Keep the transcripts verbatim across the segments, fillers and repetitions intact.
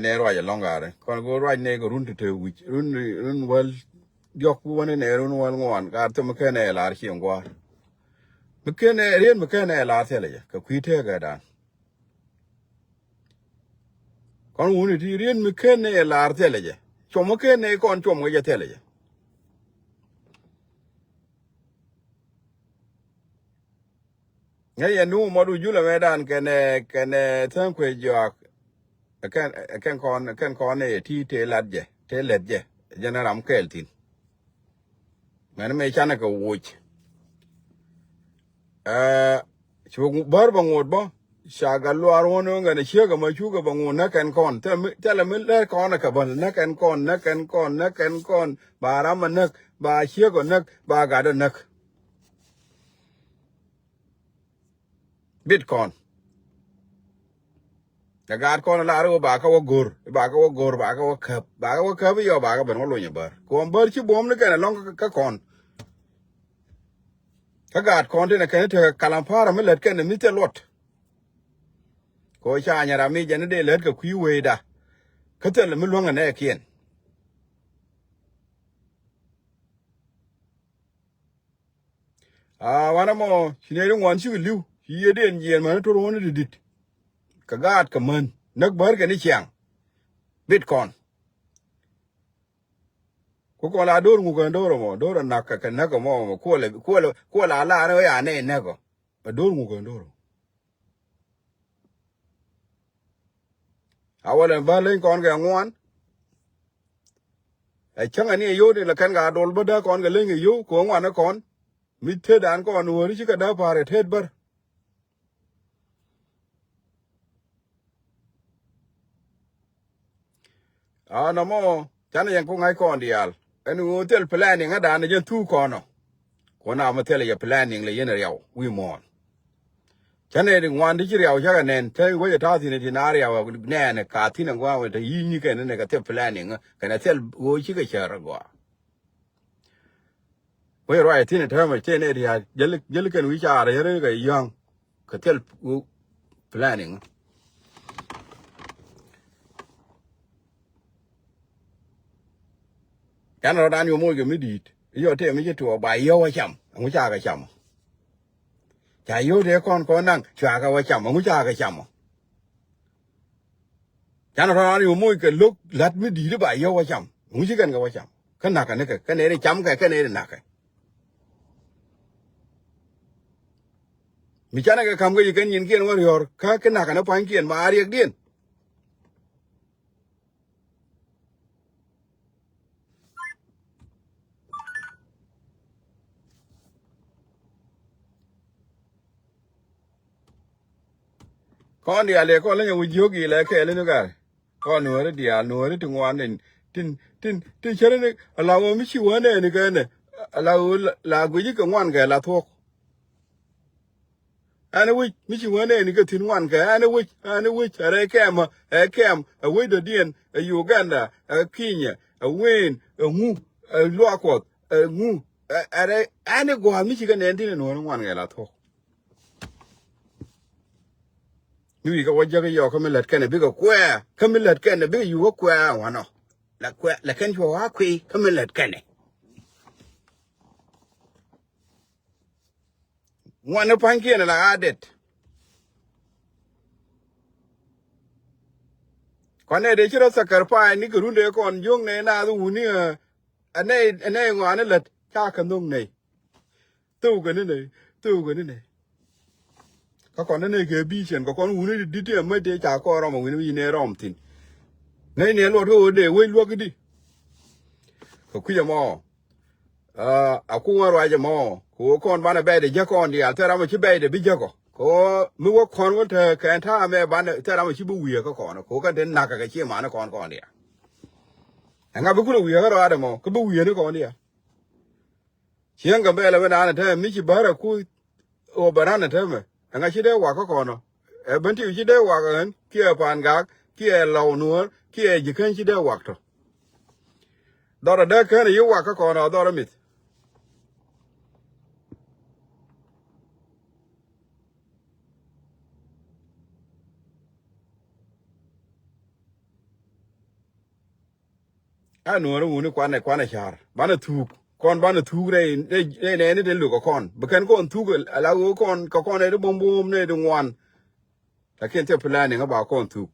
Nɛ ruac ɛlɔ̱ŋ gaari kɔn kɛ ruac nɛ kɛ run ti te wi̱c run run wäl diɔ̱k ku wänɛ nɛ run wäl ŋuan gaar thom mi ken nɛ lar cieŋ gua̱a̱r. Mi ken nɛ rien mi ken nɛ lar thilɛ jɛ kɛ kui̱ tëëkɛ dan. Kɔn wuni ti rien mi ken nɛ lar thilɛ jɛ cuɔm mi ken nɛ kɔn cuɔm kɛ jɛ thilɛ jɛ. Ŋäc yɛn duŋ mɔ du julɛ mɛ dan kɛnɛ kɛnɛ thäŋ kuec jɔak. Kɛn kɛn kɔn kɛn kɔn nɛ yɛ ti tëë lat jɛ tëë lɛt jɛ. Jɛn ram kɛɛl thin. Mɛn mëë canɛ kɛ woc. Ɛ cuk bär bä ŋot bä. Ca gat luaar wun ɣän ɛ ciek ɛmɔ cukɛ bä ŋot näk kɛn kɔn thilɛ mi lɛr kɔn ɛ kɛ bä näk kɛn kɔn näk kɛn kɔn näk kɛn kɔn. Ba ram ɛ näk ba ciek ɔ näk ba gat ɔ näk. Bit kɔn. Ɛ gaat kɔn lar ɣöö ba kä wä go̱r ba kä wä go̱r ba kä wä käp ba kä wä käp iɔ ba kä ben wä lony ɛ bär kɔn bär ci buɔ̱m ni kɛn ɛlɔ̱ŋ kä kɔn. Kä gaat kɔn tin ɛ kɛn i̱ tekɛ kalaŋ pa̱a̱r ɛ mi lät kɛn ɛ mi thil luɔt. Kɛ ɣöö ca nyɛ ram mi jɛn i̱ dee lät kɛ kui̱ wecda. Kä thil ɛ mi luäŋ ɛ nɛɛkiɛn. A wanɛ mɔ ci nɛy ti ŋuan cikɛ li̱w ci yiëëdiɛn jiɛɛn mäni tor ɣɔni ti di̱t. Kɛ gaat kɛ män näk bär kɛn i̱ ciaŋ. Bit kɔn. Ku kɔn la do̱r ŋuk kɛn do̱r ɛmɔ do̱r ɛ nak kɛ näk ɛmɔ mɔ kuɔlɛ kuɔlɛ kuɔlɛ a lar ɛ ya nɛy näk ɔ. Ɛ do̱r ŋuk kɛn do̱r ɔ. A wä lɛn bä leny kɔn kɛ ŋuan. Ɛ cäŋɛ ni ɛ yio̱w ni lɛ kɛn ka dol bä dee kɔn kɛ leny kɛ yio̱w kɛ ŋuan ni kɔn. Mi tet an kɔn wääri cikɛ dee pa̱a̱r kɛ tet bär. A nɔmɔ canɛ yɛn ku ŋa̱c kɔn diaal ɛn ɣöö thil planning ŋädan jɛn thuk kɔn ɔ. Ku na mi thil yɛ planning lɛ yɛn riaw wi̱i̱ muɔ̱ɔ̱n. Canɛ di ŋuan ti ci riaw cakɛ nɛn te wecɛ ta̱a̱ thi̱n ti na riaw nɛɛnɛ ka thi̱n ɛ gua̱a̱ wecɛ te yi̱i̱ nyi kɛn ni kɛ thil planning kɛn ɛ thil ɣöö cikɛ cär ɛ gɔaa. Wec ruac thi̱n täämɛ cɛ nɛ diaal jäl jäl kɛn wi̱c caar yɛn rɛn kɛ yɔ̱a̱ŋ kɛ thil planning. Can rɔ̱dan yom moc kɛ mi di̱i̱t i̱ yɔ tëë mi ci tuɔɔk ba yio̱w a cam ɛŋu ca kɛ cam. Ca yio̱w tëë kɔn kɔn naŋ cua kɛ wä cam ɛŋu ca kɛ cam ɔ. Can rɔ̱dan yom moc kɛ lo̱k la̱t mi di̱i̱t i̱ ba yio̱w wä cam ɛŋu ci kɛn kɛ wä cam. Kä na̱kɛ nikɛ kä nɛy ri cam kɛ kä nɛy ri na̱kɛ. Mi canɛ kɛ ka̱m kɛ ci kɛn nyinkiɛn wä riɔ̱ɔ̱r kä kä na̱kɛ ni pa̱nykiɛn ma a riɛkdiɛn. Kɔn diaal ɛ kɔn leny ɛ wi̱c jiök ilɛ kɛɛl in gal. Kɔn nuɔ̱ɔ̱ri diaal nuɔ̱ɔ̱ri ti ŋuan in tin tin tin cäri ni ala ɣöö mi ci wä nɛɛni kɛnɛ ala ɣöö la guici kɛ ŋuan kɛ la thuɔ̱k. Ɛn wi̱c mi ci wä nɛɛni kɛ thi̱n ŋuan kɛ ɛn wi̱c ɛn wi̱c ɛ rɛy kɛm ɛ kɛm ɛ wec dɔ̱diɛn ɛ Uganda ɛ Kenya ɛ wen ɛ ŋu ɛ luaak Kuɔth ɛ ŋu ɛ rɛy ɛn gua̱a̱th mi ci kɛ nɛɛni tin ɛ nuɔ̱ɔ̱ri ŋuan kɛ la thuɔ̱k. Mi wi̱i̱ kɛ wä jäk yɔɔk kä mi lät kɛnɛ bikɛ kuɛɛ kä mi lät kɛnɛ bikɛ yuk kä kuɛɛ wanɔ. La kuɛɛ la kɛn cuɔ wa kui̱ kä mi lät kɛnɛ. Ŋuan ni pa̱nykiɛn la a det. Kɔn nɛ dee ci rɔ sacrifice ni kɛ run dee kɔn jiöŋ nɛ naath wuni ɛ nɛ ɛ nɛ ŋɔani lät ca kɛ nhoŋ nɛ. Thok kɛ ni nɛ thok kɛ ni nɛ. Kä kɔn ni nɛ kɛ bi cɛn kɛ kɔn wuni di ti ɛmɛ tëë ca kɔn rɔm ɛ wuni mi ci nɛ rɔm thi̱n. Nɛ nɛ luɔt kä ɣöö dee wec luäk di. Kɛ kui̱c ɛmɔ. A kuŋ ɛ ruac ɛmɔ kɛ ɣöö kɔn banɛ bɛɛdɛ jäk kɔn diaal thil ram ɛ ci bɛɛdɛ bi jäk ɔ. Kɛ ɣöö mi wä kɔn wä te kɛn ta̱a̱ mɛ banɛ thil ram ɛ ci bi wiee kä kɔn ɔ kɛ ɣöö kɛn te na̱k kɛ kɛ ci mani kɔn kɔn diaal. Ɛŋa bi kulɛ wiee kä ruac ɛmɔ kä bi wiee ni kɔn diaal. Cieŋ Gambɛla mi naan ɛ tɛmɛ mi ci bär ɛ kuth ɣöö bɛ ran ɛ tɛmɛ ɛŋa ci dee wak kä kɔn ɔ. Ɛ Bentiu ci dee wak ɛ ɣän kiɛ Pa̱a̱n Gak kiɛ Lɔw Nuɔ̱ɔ̱r kiɛ Ji̱käny ci dee wak tɔ. Dhɔrɛ dee kän ɛ yi wak kä kɔn ɔ dhɔrɛ mith. A nuɔ̱ɔ̱ri wuni kuanɛ, kuanɛ ca̱r. Banɛ thuuk. Kɔn banɛ thuuk rɛy, rɛy, rɛy nɛɛni tin luk kɛ kɔn. Bi kɛn kɔn thuuk ala ɣöö kɔn, kɛ kɔn nɛy ti buɔ̱m buɔ̱m nɛy ti ŋuan. Lakin thil planning a ba kɔn thuuk.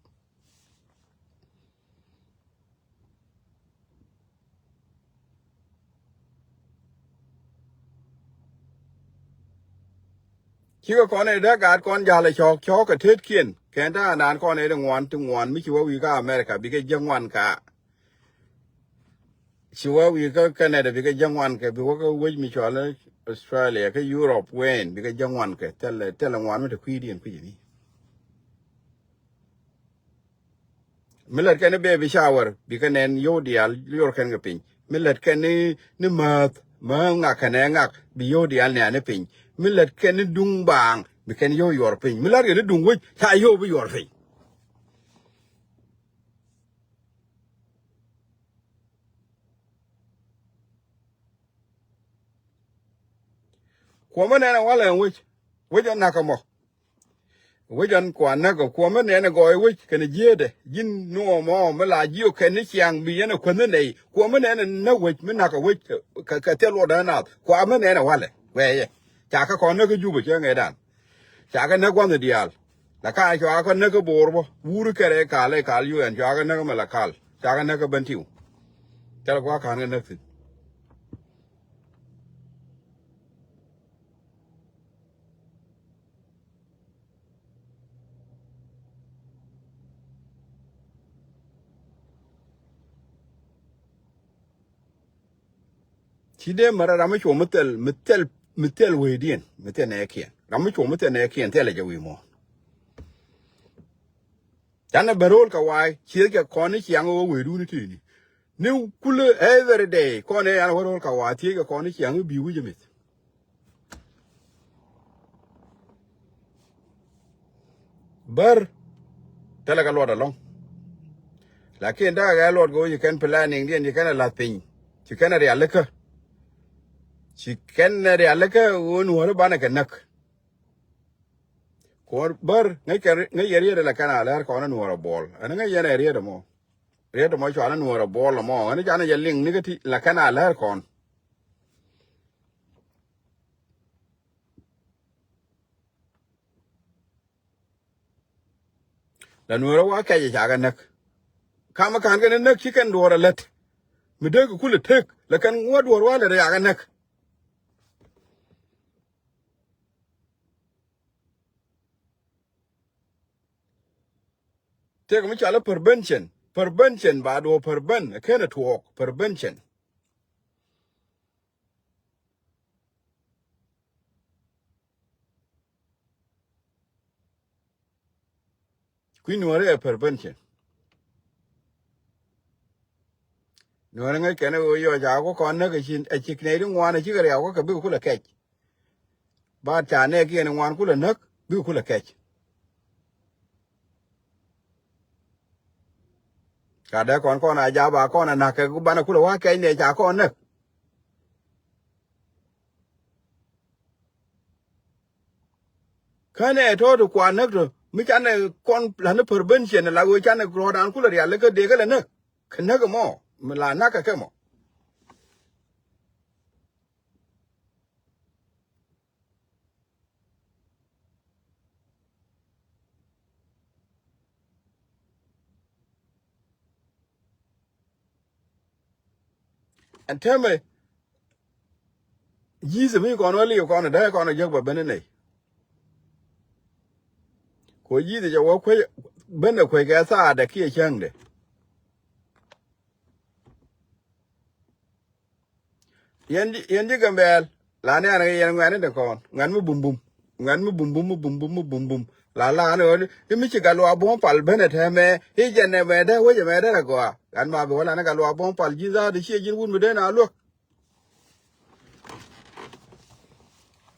Cikɛ kɔn ɛ dee gaat kɔn ja̱l ɛ cɔɔk, cɔɔk kɛ tetkiɛn. Kɛn ta̱a̱ naan kɔn ɛ dee ŋuan ti ŋuan mi ci wä wi̱i̱ kä America bikɛ jiäk ŋuan kä. Ci wä wi̱i̱ kä Canada bikɛ jiäk ŋuan kɛ, bi wä kä wec mi cɔal Australia kä Europe wen bikɛ jiäk ŋuan kɛ. Thilɛ, thilɛ ŋuan mi te kui̱diɛn kui̱c ni. Mi lät kɛn ni baby shower bikɛ nɛn yio̱w diaal yor kɛn kɛ piny. Mi lät kɛn ni, ni määth, määth ŋak kɛnɛ ŋak bi yio̱w diaal nɛn ni piny. Mi lät kɛn ni duŋ baaŋ bi kɛn yio̱w yuɔr piny. Mi lät kɛn ni duŋ wec ca yio̱w bi yuɔr piny. Kuɔmä nɛn ɛ walɛ ɛn wec. Wec ɛ nak ɛmɔ. Wec ɣän kua näk ɛ kuɔmä nɛn ɛ gɔɔy wec kɛnɛ jiäätdɛ. Ji̱n nuɔɔmɔ mi la jiök kɛn ni ciaŋ bi yɛn ɛ kuänh ni nɛy. Kuɔmä nɛn ɛ näk wec mi nak ɛ wec kɛ, kɛ, kɛ thil luɔtdä naath. Kuamä nɛn ɛ walɛ. Wɛɛyɛ. Ca kɛ kɔn näk kä Jubɛ cä ŋɛɛdan. Ca kɛ näk gua̱nh diaal. La ka cua kɛ näk kä Bo̱o̱r bä. Wuri kɛrɛ kal ɛ kal yu ɛn cua kɛ näk mɛ la kal. Ca kɛ näk kä Bentiu. Thilɛ gua̱a̱th ka̱n kɛ näk thi̱n. Ci dee märä ram mi cuɔ mi thil, mi thil, mi thil wecdiɛn, mi thil nɛɛkiɛn. Ram mi cuɔ mi thil nɛɛkiɛn thilɛ jɛ wi̱i̱ muɔ̱ɔ̱n. Canɛ ben ro̱o̱l kɛ wa̱a̱ ciëëth kɛ kɔn ni ciaŋ ɣöö wecdun i̱ ti̱i̱ni. Ni kulɛ every day kɔn ëë yan wä ro̱o̱l kɛ wa̱a̱ ciëëth kɛ kɔn ni ciaŋ i̱ bi̱i̱ wi̱c imith. Bär thilɛ kɛ luɔt ɛlɔ̱ŋ. Lakin däkɛ kɛ luɔt kɛ ɣöö ci kɛn planning diɛn ci kɛn ɛ la̱th piny. Ci kɛn ɛ rialikä. Ci kɛn ɛ rialikä ɣöö nuɔ̱ɔ̱ri banɛ kɛ näk. Kuɔr bär ŋäc kɛ ri-, ŋäc yɛ riet ala kɛn a lɛr kɔn a nuɔr a buɔl. Ɛn ŋäc yɛn a riet ɛmɔ. Riet ɛmɔ cual a nuɔr a buɔl ɛmɔ. Ɛn canɛ jɛ liŋ ni kä ti la kɛn a lɛr kɔn. La nuɔr a wa kɛc a cakɛ näk. Kam a kan kɛn a näk ci kɛn duɔr a lät. Mi dee kɛ kulɛ tek la kɛn ŋuɔ̱t duɔr wa lät a cakɛ näk. Tëëk mi cɔal i̱ prevention. Prevention ba duɔ prevent ɛ kenɛ tuɔɔk prevention. Kui̱ nuɔ̱ɔ̱ri ɛ prevention. Nuɔ̱ɔ̱ri ŋäc kɛn ɛ ɣöö yɔc a ku kɔn näk ɛ ci, ɛ ci nɛy ti ŋuan ɛ cikɛ riaw kä kɛ bikɛ kulɛ kɛc. Ba ca nɛɛkiɛn ŋuan kulɛ näk bikɛ kulɛ kɛc. Ka dee kɔn kɔn a jaba kɔn a na̱k kɛ ku banɛ kulɛ wa kɛc nɛ ca kɔn näk. Känɛ tɔ̱ ti kua näk tɔ̱ mi canɛ kɔn la̱ni prevention la ɣöö canɛ rɔɔdan kulɛ rial kä dee kä lɛ näk. Kɛ näk mɔ mi la na̱k kɛ kɛ mɔ. Ɛn täämɛ ji̱th mi kɔn wä li̱w kɔn dee kɔn jek bä ben inɛy. Kuɔ ji̱th jɛ wä kuec ben ɛ kuec kɛ thaadɛ kiɛ cäŋdɛ. Yɛn ji̱, yɛn ji̱ Gambɛl la nɛɛn kɛ yɛn ŋuɛ̈ni ti kɔn ŋuɛ̈n mi bumbum. Ŋuɛ̈n mi bumbum mi bumbum mi bumbum. La la ni ɣöö i̱ mi ci Gatluak Buɔ̱m Pal benɛ tɛmɛ i̱ jɛn nɛ mɛ dee wecɛ mɛ dee rɛ gɔaa. Gat ma bi wä la ni Gatluak Buɔ̱m Pal ji̱n dhaat i̱ ciɛ ji̱n wut mi dee na luäk.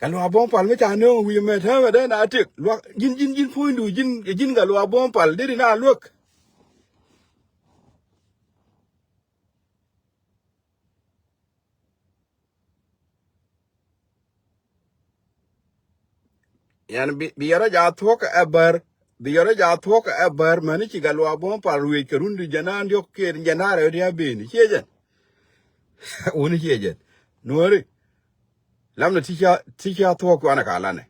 Gatluak Buɔ̱m Pal mi ca nööŋ wi̱i̱ mɛ tɛmɛ dee na tiek luak ji̱n ji̱n ji̱n puɔ̱nydu ji̱n ji̱n Gatluak Buɔ̱m Pal dee di na luäk. Yan bi, bi yɛrɛ ja thuɔ̱k ɛ bär Bi yɔrɔ ja thuɔ̱k ɛ bär mäni ci gal wa buɔ̱m pal ruëëc kɛ run di jɛn an diɔ̱k kiɛ jɛn an rɛw di a ben ciɛ jɛn. Wuni ciɛ jɛn. Nuɔri. Lamnɛ ti ca, ti ca thuɔ̱k cuanɛ ka lanɛ.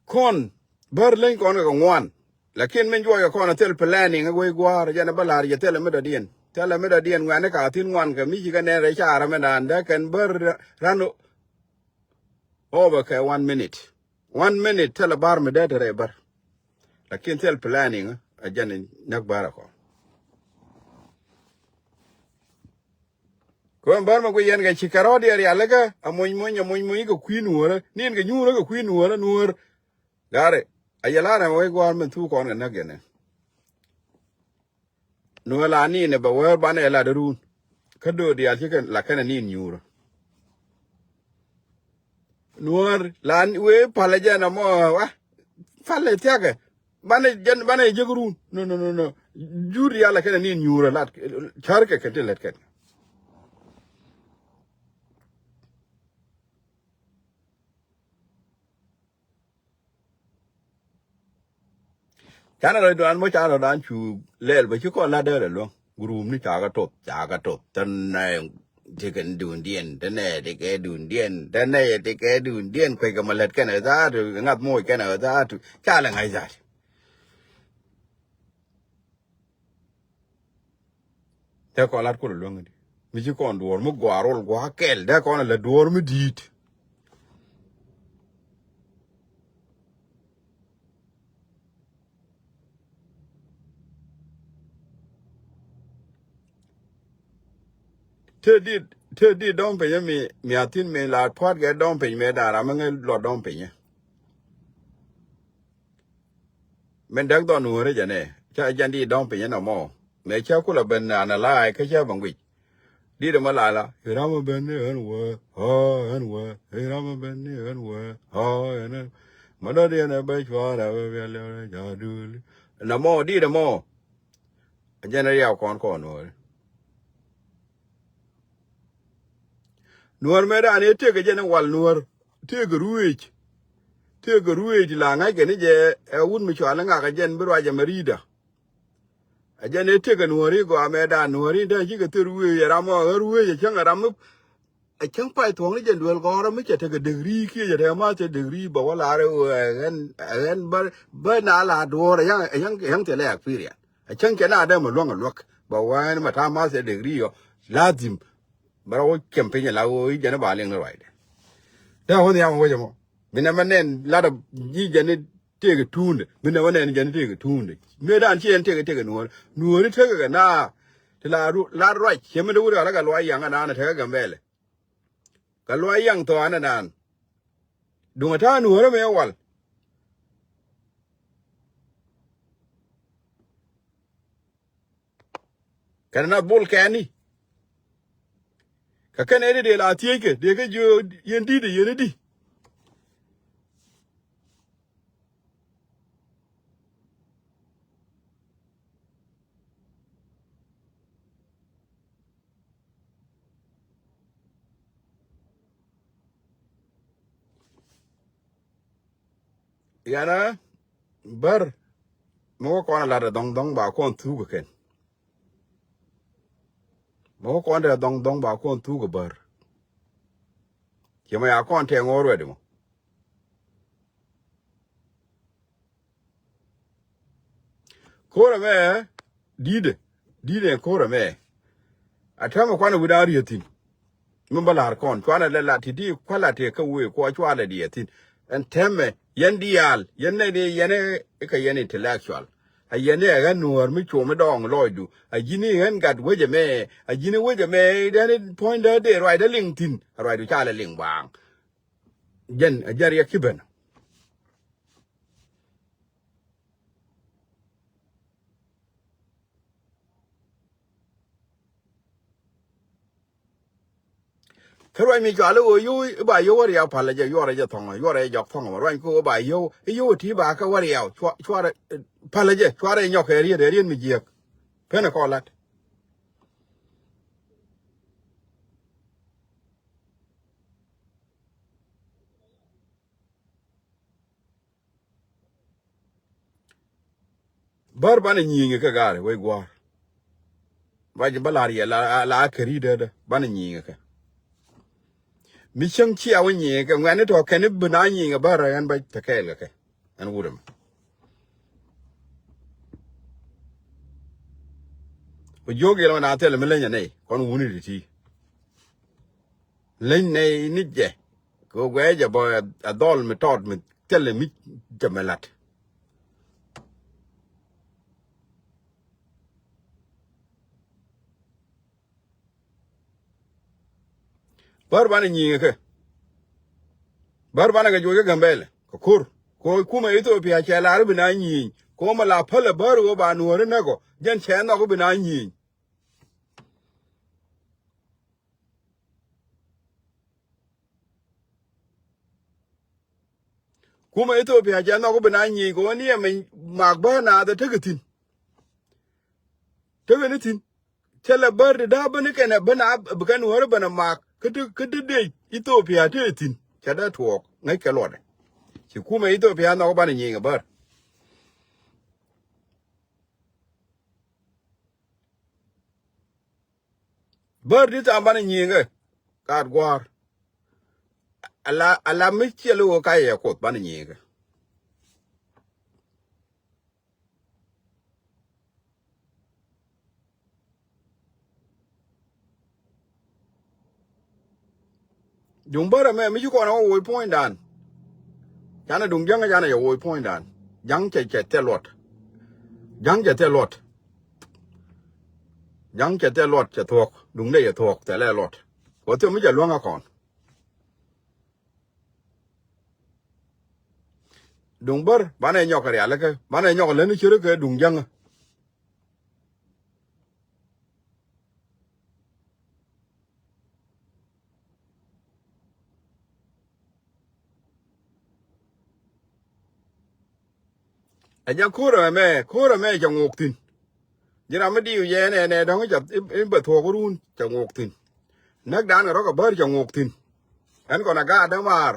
Kɔn bär leny kɔn kɛ ŋuan. Lakin min juɔc kɛ kɔn a thil planning a wec gua̱a̱r jɛn a bä la̱r jɛ thilɛ mi dɔ̱diɛn. Thilɛ mi dɔ̱diɛn ŋuɛ̈ni ka thi̱n ŋuan kɛ mi ci kɛ nɛn rɛy ca̱rä mi daan dee kɛn bär ran over kɛ one minute. One minute thilɛ bär mi dee te rɛy bär. Lakin thil planning a jɛn näk bär a kɔn. Kɛ ɣän bär mɛ guic yɛn kɛ ci kɛ rɔ̱diɛn rialikä a muny muny a muny muny kɛ kui̱ nuɔ̱ɔ̱rä ni̱n kɛ nyuurä kɛ kui̱ nuɔ̱ɔ̱rä nuɔ̱ɔ̱r. Gari a yɛ la̱r ɛmɛ wec gua̱a̱r min thuk kɔn kɛ näk jɛn ɛ. Nuɔ̱ɔ̱r la ni̱n ɛ bɛ wäär banɛ ɛ lat run. Kä do̱o̱ diaal ci kɛn la kɛn ɛ ni̱n nyuurä. Nuɔ̱ɔ̱r la wee palɛ jɛn ɛmɔ wa. Palɛ thiakɛ. Banɛ jɛn banɛ jek run. No, no, no, no. Jur yalɛ kɛn ɛ ni̱n nyuurä lat. Cär kɛ kɛn ti lät kɛn. Canɛ rɔ duan mɔ canɛ rɔ dan cu lɛl bä ci kɔn la dee lɛ luäŋ. Gurum ni ca kɛ toth ca kɛ toth tän nɛ. Ti kɛ duundiɛn tän nɛ ti kɛ duundiɛn tän nɛ ti kɛ duundiɛn kuec kɛ mɔ lät kɛn ɛ thaatu ŋath moc kɛn ɛ thaatu ca lɛ ŋa̱c thaatu. Dee kɔn lat kulɛ luäŋ di mi ci kɔn duɔ̱ɔ̱r mi gɔaa rol gua̱a̱ kɛl dee kɔn lɛ duɔ̱ɔ̱r mi di̱i̱t. Te dit te dit dɔ̱ŋ piny mi mi a thin mi la pua̱t kɛ dɔ̱ŋ piny mi da̱a̱n ram mi ŋäc luɔt dɔ̱ŋ piny. Min däk dhɔn nuɔ̱ɔ̱ri jɛ nɛ ca jɛn di dɔ̱ŋ piny ɛn ɔmɔ. Mɛ cä kulɛ ben analyze kä cä bɛ ŋuic. Dit ɛmɔ lala iram ɛ ben ni ɣän wä ɣä ɣän wä iram ɛ ben ni ɣän wä ɣä ɣän. Mɛ dɔ̱diɛn ɛ bɛ cua̱r ɛ bɛ biɛl ɛ ca duuli. Namɔ dit ɛmɔ. Jɛn ɛ riaw kɔn kɔn nuɔ̱ɔ̱ri. Nuɔ̱ɔ̱r mëë dan ëë tëëkɛ jɛn ɛ wal nuɔ̱ɔ̱r tëëkɛ ruëëc. Tëëkɛ ruëëc la ŋa̱ckɛ ni jɛ ɛ wut mi cual ŋak ɛ jɛn bi ruac ɛ mɛ ri̱i̱dä. Ɛ jɛn ëë tëëkɛ nuɔ̱ɔ̱r i̱ gɔaa mëë dan nuɔ̱ɔ̱r i̱ dee cikɛ thil ruëëc ɛ ram ɔ ɣä ruëëc ɛ cäŋ ɛ ram mi ɛ cäŋ pay thuɔ̱ŋ ni jɛn duel gɔ̱rä mi cɛ tekɛ degree kiɛ cɛ tekɛ master degree bɛ wä lar ɛ ɣän ɛ ɣän bä bä na la duɔ̱ɔ̱r ɛ yäŋ ɛ yäŋ ɛ yäŋ thilɛ experience. A cäŋ cɛ na dee mɛ luäŋ a luäk bɛ wä ɛn mɛ ta̱a̱ master degree yɔ. Lazim bɛ rɔ wä cɛm piny a la wä i̱ jɛn ɛ ba liŋ ni ruacdɛ. Dee wä nhiam wecɛ mɔ mi nɛ mɛ nɛn lat a ji̱ jɛn i̱ tëëkɛ tuundɛ mi nɛ mɛ nɛn jɛn i̱ tëëkɛ tuundɛ. Mëë dan ci ɛn tëëkɛ tëëkɛ nuɔ̱ɔ̱ri nuɔ̱ɔ̱ri tëëkɛ kɛ na ti la ru la ruac cɛ mi dee wut ɣalä kɛ luac yaŋ a naan a tekɛ Gambɛlɛ. Kɛ luac yaŋ thɔɔn ɛnan. Duŋ ɛ ta̱a̱ nuɔ̱ɔ̱rä mëë wal. Kɛnɛ na bol kɛɛni. Kɛ kɛn ëë dee la thiec kɛ dee kä jiö yɛn di̱t ɛ yɛn i̱di. Yanɛ bär mi wä kɔn a lat a dhɔŋ dhɔŋ ba kɔn thuk kɛ kɛn. Mi wä kɔn te a dhɔŋ dhɔŋ ba kɔn thuk kɛ bär. Ciɛ mɔ ya kɔn tɛŋ ɣɔr wɛt mɔ. Ko̱r ɛmɛ di̱i̱dɛ di̱i̱dɛ ko̱r ɛmɛ. A täämɛ kuanɛ wi̱dan rieth thi̱n. Mi bä la̱r kɔn cuanɛ lɛ lat ti̱ti̱ kua̱ lat tëë kä wëë kuɔ cualɛ diɛth thi̱n. Ɛn täämɛ yɛn diaal yɛn nɛ di yɛn ɛ kɛ yɛn intellectual. A yɛn ɛ ɣän nuäär mi cuɔm mi dɔɔŋ lɔcdu a ji̱n i̱ ɣän gat wecɛ mɛ a ji̱n i̱ wecɛ mɛ dɛn i̱ puɔ̱nydä dee ruacdä liŋ thi̱n a ruacdu calɛ liŋ baaŋ. Jɛn a jɛn riɛk ci ben. Kä ruac mi cual i̱ ɣöö yio̱w i̱ ba yio̱w wä riaw, palä jɛ, yuɔrɛ jɛ thɔŋ, yuɔrɛ jɛ jɔk thɔŋ. Ruac kɛ ɣöö ba yio̱w i̱ yio̱w ti ba kɛ wä riaw, cua-, cuarɛ, palä jɛ, cuarɛ nyɔk kɛ riet, riet mi jiäk. Penɛ kɔ lat. Bär banɛ nyiŋɛ kɛ gaari wec gua̱a̱r. Ba ji̱ bä la̱r yɛ la, la kɛ ri dee dee banɛ nyiŋɛ kɛ. Mi cäŋ cia wä nyiŋɛ kɛ ŋuɛ̈tni tɔ̱ kɛn i̱ bi na nyiŋɛ bär ɛn ba te kɛɛl kɛ kɛ. Ɛn wut ɛmɛ. Ku jiök yɛl mɛ na thilɛ mi leny ɛ nɛy kɔn wuni ti ti. Leny nɛy ni jɛ. Kɛ ɣöö guɛcɛ jɛ bä ɛ dhɔl mi tɔt mi thilɛ mi jɛ mi lat. Bär banɛ nyiŋɛ kɛ. Bär banɛ kɛ juɔc kä Gambɛlɛ kɛ ko̱r. Kɛ ɣöö kumɛ Ithiopia cɛ lar i̱ bi na nyieny. Kɛ ɣöö mɛ la pälɛ bär ɣöö ba nuɔ̱ɔ̱ri näk ɔ. Jɛn cɛ nhɔk i̱ bi na nyieny. Kumɛ Ithiopia cɛ nhɔk i̱ bi na nyieny kɛ ɣöö ni ɛmɛ mak bär naath ɛ tekɛ thi̱n. Tekɛ ni thi̱n. Thilɛ bär ti da̱a̱ ben i̱ kɛnɛ ben a bi kɛn wääri ben a mak. Kä ti, kä ti dee Ithiopia ti thi̱n. Cɛ dee tuɔɔk ŋäc kɛ luɔtdɛ. Ci kumɛ Ithiopia nhɔk banɛ nyieny kɛ bär. Bär ti tham banɛ nyieny kɛ. Kaat gua̱a̱r. Ala, ala mi ciɛl i̱ ɣöö ka yɛ kuoth banɛ nyieny kɛ. Duŋ bärä mɛ mi ci kɔn ɛ wä woc puɔ̱nydan. Canɛ duŋ jäŋä canɛ yɛ woc puɔ̱nydan. Ja̱ŋ cɛ cɛ thil luɔt. Ja̱ŋ cɛ thil luɔt. Ja̱ŋ cɛ thil luɔt cɛ thuɔ̱k. Duŋdɛ yɛ thuɔ̱k thilɛ luɔt. Wä thiom mi cɛ luäŋä kɔn. Duŋ bär banɛ nyɔk kɛ rialikä banɛ nyɔk läni cirikä duŋ jäŋä. Ɛ jɛ ko̱rä mɛ, ko̱rä mɛ cɛ ŋok thi̱n. Ji̱ ram mi diw jɛ nɛ nɛ dɔ̱ŋ i̱ bɛ thuɔk run cɛ ŋok thi̱n. Näk dan kɛ rɔ̱ kɛ bär cɛ ŋok thi̱n. Ɛn kɔn a gaat dämaar.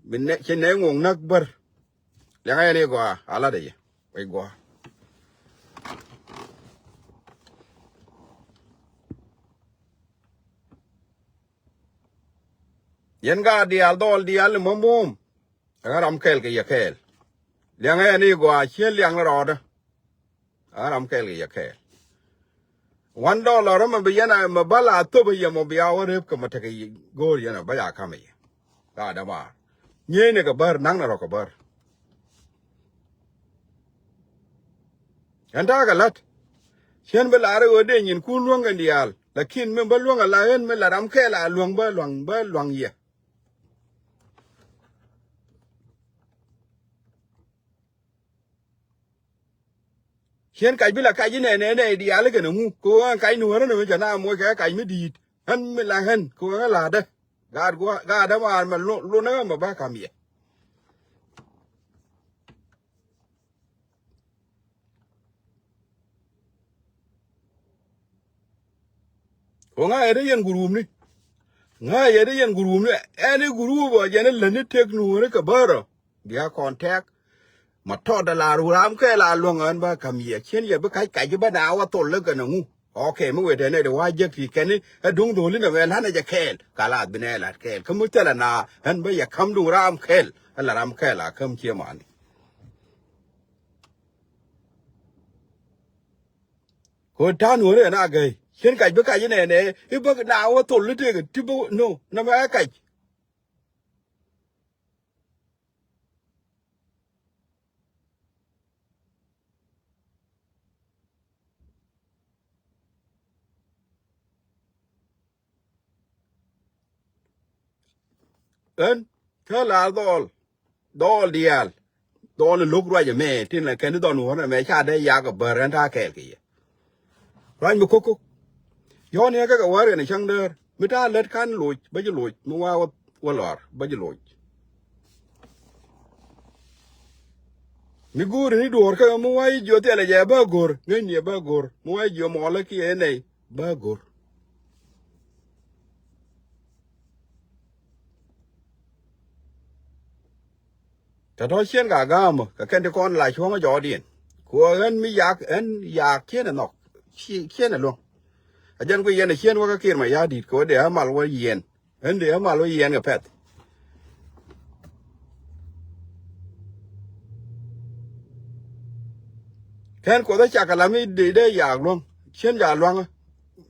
Bi nɛ ci nɛ ŋok näk bär. Liaŋ ɛn i̱ gɔaa a lat ɛ yɛ. Wec gɔaa. Yɛn gaat diaal dhɔɔl diaal ni mämbom. Ɛŋa ram kɛɛl kɛ yɛ kɛɛl. Liaŋ ɛn i̱ gɔaa ciën liaŋ ni rɔɔdä. Ɛŋa ram kɛɛl kɛ yɛ kɛɛl. Wan dɔɔl lɔ rä mɛ bi yɛn a mɛ bä la thop a yɛ mɔ bia wä rep kɛ mɔ tekɛ go̱o̱r yɛn a bä ya kam a yɛ. Gaat dämaar. Nyieeny ni kɛ bär naŋ ni rɔ kɛ bär. Ɛn ta̱a̱ kɛ la̱t. Cien bi la̱r i̱ ɣöö dee nyinkun luäŋ kɛn diaal. Lakin min bä luäŋ a la ɣän min la ram kɛɛl a luäŋ bä luäŋ bä luäŋ yɛ. Cien kac bi la kac inɛ nɛ nɛ diaal kɛn ɛŋu kɛ ɣöö ɛn kac ni wärä ni mi cɛ na moc kɛ kac mi di̱i̱t. Ɣän mi la ɣän kɛ ɣöö ɣän la̱tdä. Gaat gua̱ gaat dämaar mɛ lo lo nä ɣän mɛ ba ka̱m yɛ. Ko ŋa yɛ te yɛn gurupni. Ŋa yɛ te yɛn gurupni. Ɛn i̱ gurup ɔ jɛn i̱ lätni tek nuɔ̱ɔ̱ri kɛ bärɔ. Bia kɔn tɛk. Ma tɔt ala ru ram kɛ la luäŋ ɣän ba ka̱m yɛ cien yɛ bi kac kac i̱ ba na wä thol lä kɛn aŋu. Ok mi wetɛ nɛ di wa jek ti kɛn i̱ ɛ duŋ dholi nɛ mɛ la̱nɛ jɛ kɛɛl ka la bi nɛ lat kɛɛl kä mi thɛlɛ na ɣän ba yɛ ka̱m duŋ ram kɛɛl. Ala ram kɛɛl a käm cie mani. Ko ta̱a̱ nuɔ̱ɔ̱ri ɛn a gäi cien kac bi kac inɛnɛ i̱ bä na wä thol i̱ tëëk ti bä no nɔmɛ ɛ kac. Ɣän kä la dhɔɔl dhɔɔl diaal. Dhɔɔl in lo̱k ruac ɛmɛ tin la kɛn i̱ dhɔn wä nɛmɛ ca dee yak ɛ bär ɣän ta̱a̱ kɛɛl kɛ yɛ. Ruac mi ko̱k ko̱k. Yɔ̱ɔ̱n yɛ kɛ kɛ wäär kɛn cäŋ däär. Mi ta̱a̱ lät ka̱n loc, bä ji̱ loc. Mi wa wä, wä lɔr, bä ji̱ loc. Mi go̱o̱ri ni duɔ̱ɔ̱r kä mi wa ji̱ jiɔ thilɛ jɛ bä go̱r, ŋäcni ɛ bä go̱r. Mi wa ji̱ jiɔ mɔlä kiɛ nɛy, bä go̱r. Tɔ̱tɔ̱ ciɛn ka ga̱a̱mä kɛ kɛn ti kɔn la cuɔ̱ŋä jɔɔdiɛn. Ku ɣän mi yak, ɣän yak ciɛn ɛ nhɔk, ci-, ciɛn ɛ luäŋ. A jɛn kui̱ yɛn ɛ ciɛn wä kä Kiir Mayardit kɛ wä dee ɣä mal wä yɛn. Ɣän dee ɣä mal wä yɛn kɛ pɛth. Kɛn Kuoth ɛ cak kɛ la mi dee dee yak luäŋ. Ciɛn ja luaŋä.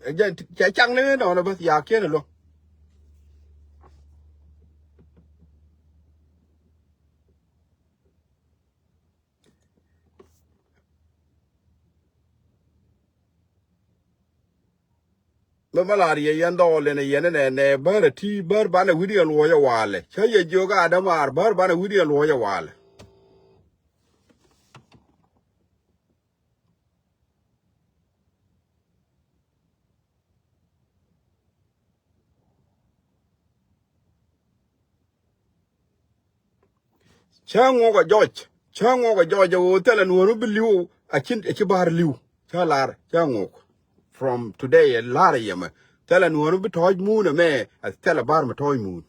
Ɛ jɛn cɛ cak ni nɔnɔ bäth yak ciɛn ɛ luäŋ. Bä bä lar yɛ yɛn dhɔɔl ɛn ɛ yɛn ɛnɛ nɛ bär ɛ ti bär banɛ wi̱diɛn luɔ̱c ɛ walɛ. Cä yɛ jiök a dämaar bär banɛ wi̱diɛn luɔ̱c ɛ walɛ. Cä ŋuɔk a jɔc, cä ŋuɔk a jɔc a ɣöö thilɛ nuɔ̱ɔ̱r mi bi li̱w a ci, a ci ba̱a̱r li̱w. Cä lar, cä ŋuɔk. From today, ɛ lar a yɛmɛ. Thilɛ nuɔ̱ɔ̱r mi bi tɔ̱ɔ̱c muun ɛmɛ, a thilɛ ba̱a̱r mi tɔ̱ɔ̱c muun.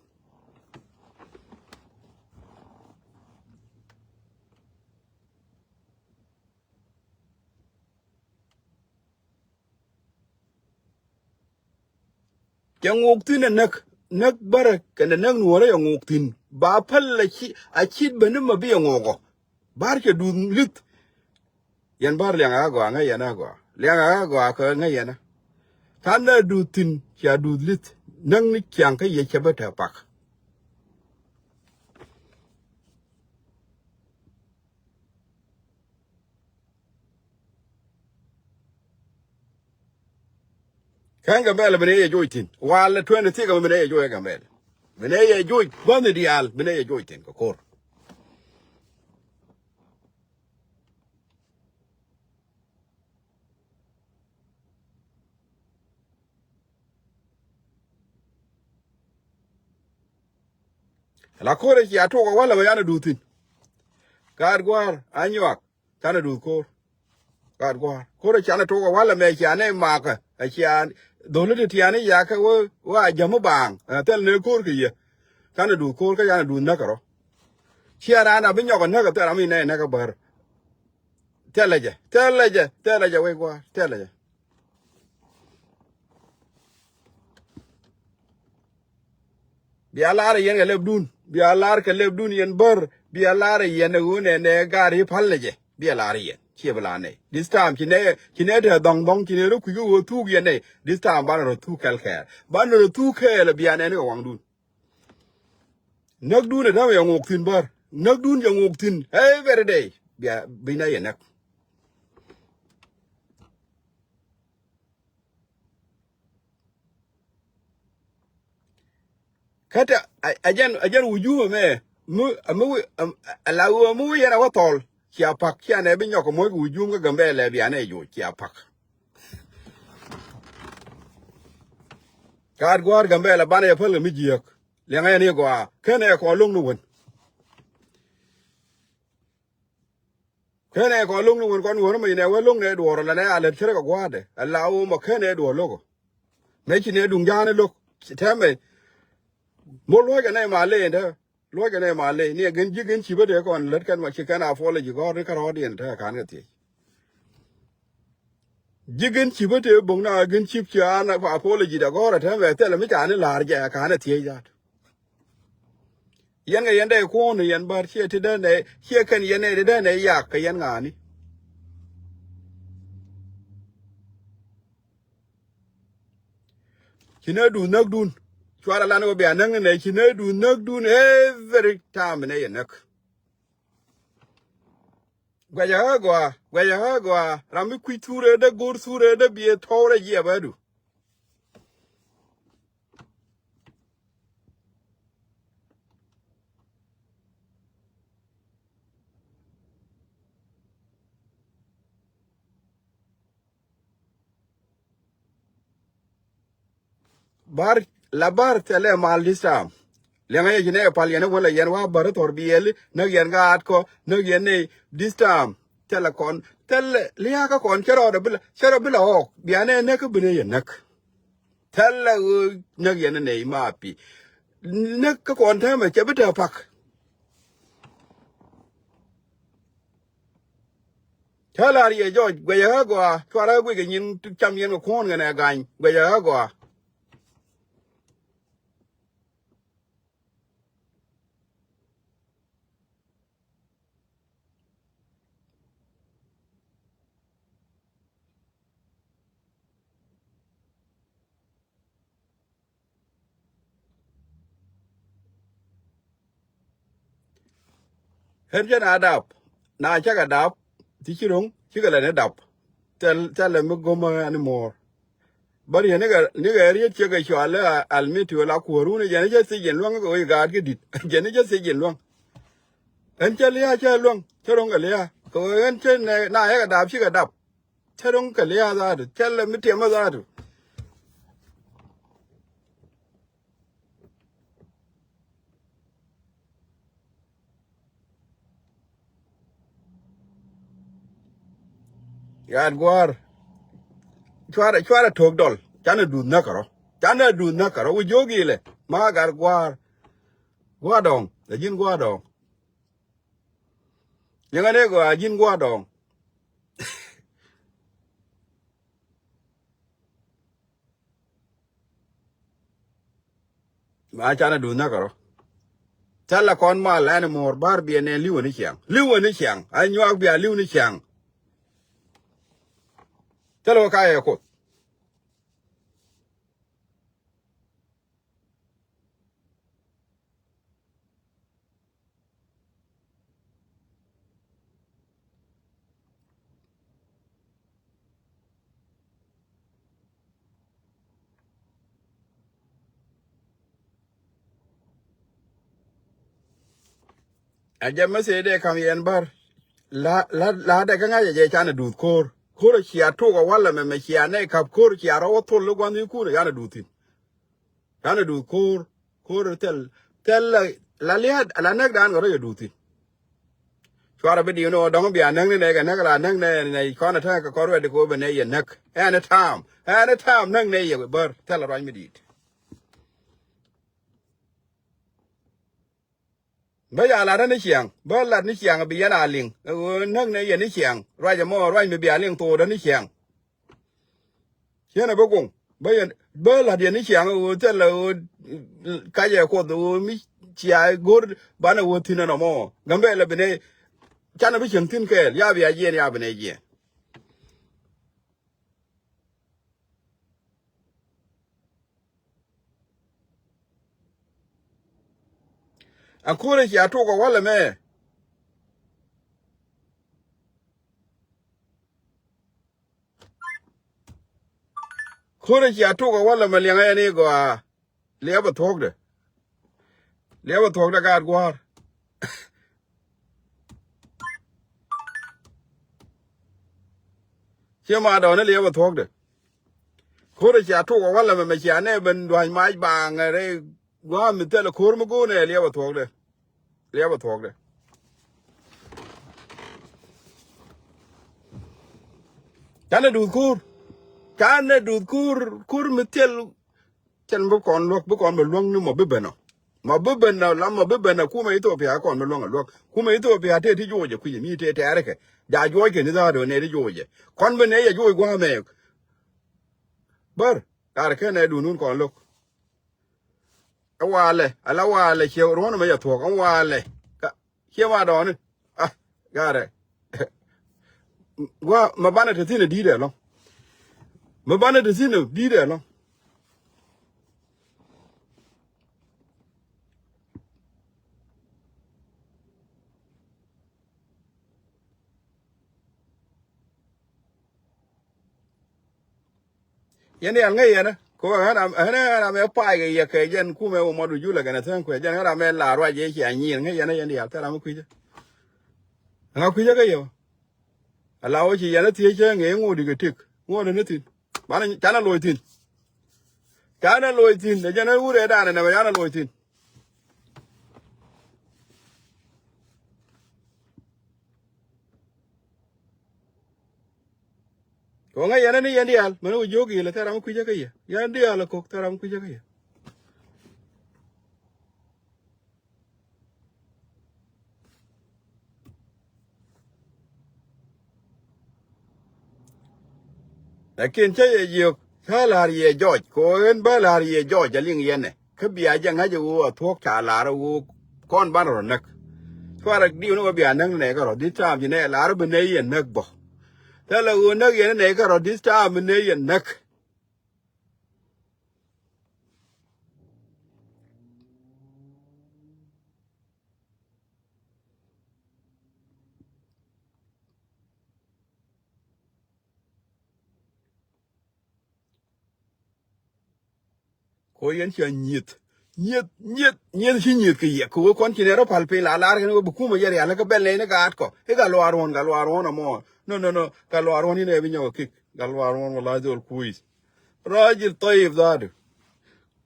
Cɛ ŋok thi̱n ɛ näk, näk bärä kɛnɛ näk nuɔ̱ɔ̱rä cɛ ŋok thi̱n. Ba päl a ci, a cit beni ma bi ɛ ŋok ɔ. Ba̱r cɛ duth li̱th. Yɛn ba̱r liɛŋ a gɔaa ŋäc yɛn a gɔaa. Liɛŋ a gɔaa kɛ ŋäc yɛn a. Ta̱n na duth thi̱n cia duth li̱th. Näk ni ciaŋ kä yɛ cɛ bä te pak. Kɛn Gambɛl bi nɛ yɛ joc thi̱n. Walɛ twenty six bi nɛ yɛ joc Gambɛl. Bi nɛ yɛ joc bäni diaal bi nɛ yɛ joc thi̱n kɛ ko̱r. La ko̱r cia tuɔk a walɛ mɛ yan a duth thi̱n. Gaat gua̱a̱r a nyuak. Canɛ duth ko̱r. Gaat gua̱a̱r. Ko̱r a canɛ tuɔk a walɛ mɛ cia nɛ makä. A cia dho̱li ti tiani yakä wä, wä a jäm mi baaŋ. Ɛ thil nɛ ko̱r kɛ yɛ. Canɛ duth ko̱r kä canɛ duth näk kɛ rɔ. Cia raan a bi nyɔk a näk a thil ram mi nɛ näk a bär. Thilɛ jɛ, thilɛ jɛ, thilɛ jɛ wec gua̱a̱r, thilɛ jɛ. Bia lar yɛn kɛ lɛpdun, bia lar kɛ lɛpdun yɛn bär, bia lar yɛn ɛ ɣöö nɛ nɛ gaari pal nɛ jɛ, bia lar yɛn. Ciɛ bi lar nɛ. This time ci nɛ, ci nɛ te dhɔŋ dhɔŋ, ci nɛ rɔ kui̱ kä ɣöö thuk yɛn nɛ. This time banɛ rɔ thuk kɛl kɛɛl. Banɛ rɔ thuk kɛɛl bia nɛ ni kɛ waŋdun. Näkdun ɛ dämɛ yɛ ŋok thi̱n bär. Näkdun yɛ ŋok thi̱n every day. Bia bi nɛ yɛ näk. Kä tɛ a, a jɛn, a jɛn wujum ɛmɛ mi, mi wi, a la ɣöö mi wi yɛn a wä thɔl. Cia pak cia nɛ bi nyɔk kɛ moc kɛ wujum kä Gambɛlɛ bia nɛ joc cia pak. Gaat gua̱a̱r Gambɛlɛ banɛ yɛ päl kɛ mi jiääk. Liɛŋɛ yɛn i̱ gɔaa kenɛ kɔn lo̱ŋ ni wen. Kenɛ kɔn lo̱ŋ ni wen kɔn wen mɛ inɛ wee lo̱ŋ nɛ duɔɔr la nɛ a lät cärɛ kɛ gua̱a̱dɛ a la wä mɔ kenɛ duɔɔr lo̱k. Mɛ ci nɛ duŋ ja̱a̱n lo̱k tɛmɛ. Mɔ luɔ̱c kɛ nɛ ma lɛ in te luɔ̱c kɛ nɛ ma lɛ ni ɛ gɛn ji̱ gɛn ci bä dee kɔn lät kɛn ma ci kɛn a puɔlɛ ji̱ gɔ̱r ni kärɔɔdiɛn te ka̱n kɛ thiec. Ji̱ gin cip ä tëë bo̱ŋ na gin cip ci an apology da gɔ̱rä tɛmɛ thilɛ mi ca ni la̱r jɛ ka̱n ɛ thiec dat. Yɛn kɛ yɛn dee kuɔ̱ɔ̱n yɛn bär ciɛ ti dee nɛ ciɛ kɛn yɛn nɛ ti dee nɛ yak kɛ yɛn ŋa̱a̱ni. Ci nɛ duth näkdun. Cuarɛ lan wä bia näk ni nɛ ci nɛ duth näkdun every time nɛ yɛ näk. Guɛcɛ ɣä gɔaa, guɛcɛ ɣä gɔaa, ram mi kui̱ thurɛ dee go̱r thurɛ dee biɛ thɔwrɛ jiɛp ɣädu. Bar, la bar thɛlɛ mal this time. Liɛŋɛ yɛ ci nɛ pal yɛn wala yɛn wa bär thɔr biɛli näk yɛn gaat kɔ näk yɛn nɛ this time. Thɛlɛ kɔn thɛlɛ liakä kɔn cɛ rɔɔdɛ bilɛ cɛ rɔ bilɛ ɔɔk bianɛ näk kä binɛ yɛ näk. Thɛlɛ ɣöö näk yɛn nɛ ma pi näk kä kɔn täämɛ cɛ bi tɛ pak. Cä lar yɛ jɔc guɛcɛ ɣä gɔaa cuarɛ ɣä guic kɛ nyin cam yɛn kɛ kuɔ̱ɔ̱n kɛnɛ gany guɛcɛ ɣä gɔaa. Ɣän cä na dap na cä kɛ dap ti ci ro̱ŋ cikɛ lɛ ni dap. Thɛl thɛl lɛ mi go̱mä ɛn muɔ̱ɔ̱r. Bä riet nikɛ nikɛ riet ciɛ kɛ cɔal i̱ almiti wala kuäärun jɛn i̱ cä thiec in luäŋ kɛ wec gaat kä di̱t jɛn i̱ cä thiec in luäŋ. Ɣän cä lia̱a̱ cä luäŋ cä ro̱ŋ kɛ lia̱a̱ kɛ wee ɣän cä nɛ na cä kɛ dap cikɛ dap. Cä ro̱ŋ kɛ lia̱a̱ dhaatu cä lɛ mi tiɛmä dhaatu. Gat gua̱a̱r cuarɛ cuarɛ to̱k dɔl canɛ duth näk kärɔ. Canɛ duth näk kärɔ wi̱c jiök ilɛ ma gat gua̱a̱r. Gua̱a̱r dɔ̱ŋ ɛ ji̱n gua̱a̱r dɔ̱ŋ. Yäŋä ni gɔaa ji̱n gua̱a̱r dɔ̱ŋ. Ma canɛ duth näk kärɔ. Thilɛ kɔn mal ɛn muɔ̱ɔ̱r ba̱r biɛ nɛn li̱wä ni ciaŋ li̱wä ni ciaŋ a nyuak bia li̱w ni ciaŋ. Thilɛ wä kayɛ kuoth. A jɛ message dee kam yɛn bär. La la la dɛ kä ŋa̱c a jɛ canɛ duth ko̱r. Ko̱r a cia tok a walɛ mɛ mɛ cia nɛy kap ko̱r cia rɔ wä thol i̱ gua̱n i̱ kur a canɛ duth thi̱n. Canɛ duth ko̱r ko̱r thil thil la la lia̱a̱ la näk dan kɛ rɔ yɛ duth thi̱n. Cuarɛ bi diw ni ɣöö dɔ̱ŋ bia näk ni nɛy kɛ näk la näk nɛy nɛy kɔn a täk kɛ kɔn ruɛt di kɛ ɣöö bɛ nɛy yɛ näk. Ɛn ɛ ta̱a̱m ɛn ɛ ta̱a̱m näk nɛy yɛ bär thil a ruac mi di̱i̱t. Bä ya lat ni ciaŋ bä lat ni ciaŋ bi yɛn a liŋ ɛ ɣöö näk nɛy yɛ ni ciaŋ ruac ɛmɔ ruac mi bia liŋ thok dä ni ciaŋ. Ciɛn ɛ bä guŋ bä yɛn bä la̱t yɛn ni ciaŋ ɣöö thilɛ ɣöö kacɛ kuoth ɣöö mi cia go̱r banɛ ɣöö thi̱n ɛnɔmɔ. Gämbɛ lɛ bi nɛ canɛ bi cieŋ thi̱n kɛɛl ya bia jiɛn ya bi nɛ jiɛn. A ko̱rɛ cia tok ɛ walɛ mɛ. Ko̱rɛ cia tok ɛ walɛ mɛ liɛŋɛ yɛn i̱ gɔaa. Liɛpɛ thuɔ̱kdɛ. Liɛpɛ thuɔ̱kdɛ gaat gua̱a̱r. Ciɛ ma dɔɔni liɛpɛ thuɔ̱kdɛ. Ko̱rɛ cia tok ɛ walɛ mɛ mɛ cia nɛ ben dua̱ny mac baaŋ ɛ rɛy gua̱a̱r mi thilɛ ko̱r mi go̱o̱nɛ liɛpɛ thuɔ̱kdɛ. Liɛpɛ thuɔ̱kdɛ. Canɛ duth ko̱r. Canɛ duth ko̱r ko̱r mi thil. Cɛn bi kɔn luäk bi kɔn bi luäŋ ni mɔ bi ben ɔ. Mɔ bi ben ɔ la mɔ bi ben ɔ kumɛ Ethiopia kɔn bi luäŋ ɔ luäk kumɛ Ethiopia tëë ti juɔcɛ kui̱c mi tëë tɛɛrikɛ. Ja juɔckɛ ni dhaat ɔ nɛ ti juɔcɛ kɔn bi nɛ yɛ juɔc gua̱a̱mɛ. Bär kar kɛn ɛ duundun kɔn lo̱k. Ɛ walɛ ala walɛ ciɛ ruɔ̱n mɛ yɛ thuɔ̱k ɛ walɛ. Ciɛ ma dɔɔni. Ah, garɛ. Gua ma banɛ te thin a di̱i̱t ɛlɔ̱ŋ. Ma banɛ te thin a di̱i̱t ɛlɔ̱ŋ. Yɛn diaal ŋäc yɛn ɛ ko ɣän ram ɣän ram ɛ pay kɛ yɛ kɛ jɛn kumɛ wä mɔt wi̱c julɛ kɛn ɛ thäŋ kuɛ jɛn ɣän ram ɛ la ruac yɛ cia nyiir ŋäc yɛn ɛ yɛn diaal thil ram ɛ kui̱cä. Ŋa kui̱cä kä yɛ wä. Ala wä ci yɛn ɛ thiec cä ŋee ŋo̱o̱di kɛ tik ŋo̱o̱di ni thi̱n. Banɛ canɛ loc thi̱n. Canɛ loc thi̱n, ɛ jɛn ɛ wurɛ danɛ nɛ bɛ canɛ loc thi̱n. Kɛ ɣöö ŋäc yɛn ni yɛn diaal, mɛn wä jiök yɛl ɛ thɛr ram kui̱cä kä yɛ. Yɛn diaal ɛ ko̱k thɛr ram kui̱cä kä yɛ. Lakin cä yɛ jiök, cä la̱r yɛ jɔc, kɛ ɣöö ɣän bä la̱r yɛ jɔc, a liŋ yɛn ɛ. Kä bia jɛ ŋa̱c ɛ ɣöö a thuɔ̱k ca la̱r ɛ ɣöö kɔn banɛ rɔ näk. Cuarɛ diw ni ɣöö bia näk ni nɛy kärɔ̱, this time ci nɛy la̱r ɛ bi nɛy yɛ näk bä. Thilɛ ɣöö näk yɛn ni nɛy kärɔ̱, this time bi nɛy yɛ näk. Ko yɛn cia nyieth. Nyieth, nyieth, nyieth ci nyieth kɛ yɛ. Kɛ wee kɔn ci nɛ rɔ pal piny la lar kɛn wee bi kumɛ jɛ rial kä bɛl nɛy ni gaat kɔ. I̱ Gatluak Ruɔ̱n, Gatluak Ruɔ̱n ɛmɔ. No, no, no. Gatluak Ruɔ̱n inɛ bi nyɔk kik. Gatluak Ruɔ̱n wala dhol kui̱th. Rajil tayib dhadu.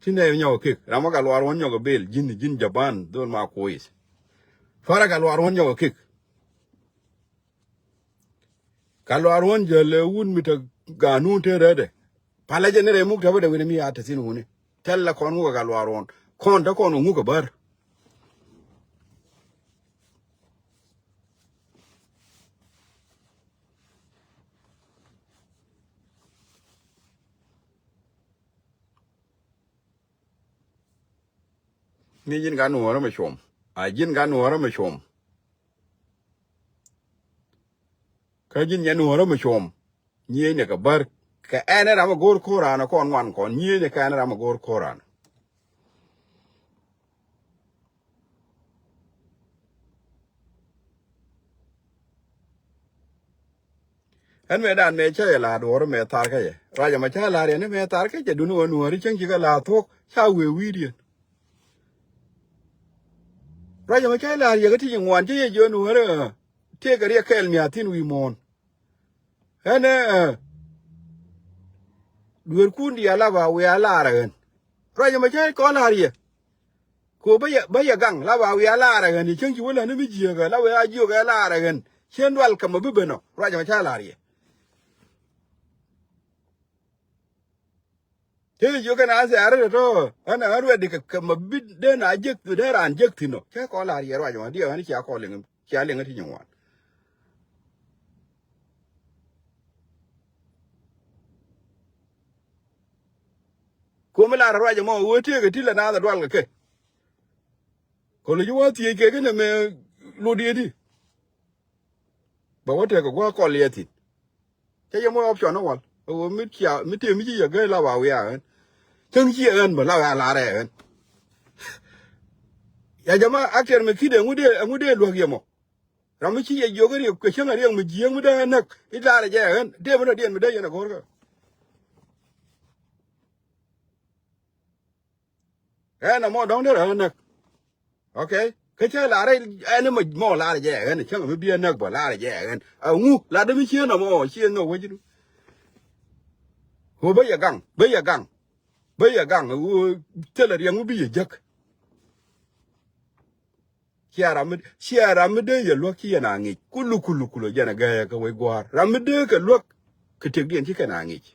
Ti nɛ bi nyɔk kik. Ram ma Gatluak Ruɔ̱n nyɔk bel. Ji̱n, ji̱n jaban. Dhol ma kui̱th. Fara Gatluak Ruɔ̱n nyɔk kik. Gatluak Ruɔ̱n jäl ɛ wut mi te ganun te rɛtdɛ. Palä jɛ ni rɛy muk te bä dɛ wi̱ni mi a te thi̱n wuni. Tɛl la kɔn ŋuk ɛ Gatluak Ruɔ̱n. Kɔn te kɔn ŋuk ɛ bär. Mi ji̱n ka nuɔ̱ɔ̱rä mi cuɔm. A ji̱n ka nuɔ̱ɔ̱rä mi cuɔm. Kä ji̱n nyɛ nuɔ̱ɔ̱rä mi cuɔm. Nyieenyɛ kɛ bär. Kɛ ɛn ram a go̱o̱r ko̱o̱ran kɔn ŋuan kɔn. Nyieenyɛ kɛ ɛn ram a go̱o̱r ko̱o̱ran. Ɛn mëë dan mëë cä yɛ la̱a̱t duɔ̱ɔ̱r mëë thar kä yɛ. Ruac ɛmɔ cä la̱a̱t yɛn mëë thar kä jɛ duni wä nuɔ̱ɔ̱ri cäŋ cikɛ la̱a̱t thuɔ̱k ca wëë wi̱i̱diɛn. Ruac ɛmɔ cä la̱a̱t yɛ kä ti ci ŋuan cä yɛ jiɔn nuɔ̱ɔ̱ri. Tëëkɛ riɛk kɛɛl mia̱a̱ thi̱n wi̱i̱ muɔ̱ɔ̱n. Ɛn ɛ dueerkun diaal a ba wiaa laar ɛ ɣän. Ruac ɛmɔ cä kɔn la̱a̱r yɛ. Ko bä yɛ, bä yɛ gaŋ la ba wiaa laar ɛ ɣän i̱ cäŋ ci wä läni mi jiääkä la wiaa jiök ɛ laar ɛ ɣän. Cien dual kɛ mɔ bi ben ɔ ruac ɛmɔ cä la̱a̱r yɛ. Tëë jiök kɛn a thɛɛr rɛt tɔ ɣän ɛ ɣän ruɛtdi kɛ, kɛ mɔ bi dee na jek dee raan jek thi̱n ɔ cä kɔn la̱a̱r yɛ ruac ɛmɔ diɛ ɣän cia kɔn liŋ. Cia liŋä ti nyin wan. Komi lar ruac ɛmɔ wee tëëkɛ ti lɛ naath ɛ dual kɛ kɛ. Kɔn lɛ ci wä thiec kɛ kɛ nɛ mɛ lot yɛ ti. Bɛ wä tɛk kɛ gua̱a̱k kɔl yɛ thi̱n. Cä yɛ mɔ option ni wal. Ɛ wee mi cia mi tëë mi ci yɛ gee la ba wiaa ɣän. Cäŋ ci yɛ ɣän bä la wiaa lar ɛ ɣän. Ya jama actor mi ki̱dɛ ɛŋu dee, ɛŋu dee luäk yɛ mɔ. Ram mi ci yɛ jiök riɛk kɛ cäŋ a riɛk mi jiääk mi dee näk i̱ laarɛ jɛ ɣän dee mi nɔ diɛn mi dee yɛn a go̱rkä. Ɣän a mɔ dɔ̱ŋ dee rɛ ɣän näk. Okay. Kä cä laarɛ ɛn mɔ mɔ laarɛ jɛ ɣän cäŋ mi bi ɛ näk bä laarɛ jɛ ɣän a ŋu la dee mi cieen a mɔ cieen nɔ wecdu. Ɣöö bä yɛ gaŋ bä yɛ gaŋ bä yɛ gaŋ ɣöö thilɛ riɛk mi bi yɛ jäk. Cia ram mi, cia ram mi dee yɛ luäk ci yɛn a ŋic. Kulu, kulu, kulu, jɛn a gɛɛyɛ kɛ wec gua̱a̱r. Ram mi dee kɛ luäk kɛ tëkdiɛn ci kɛn a ŋic.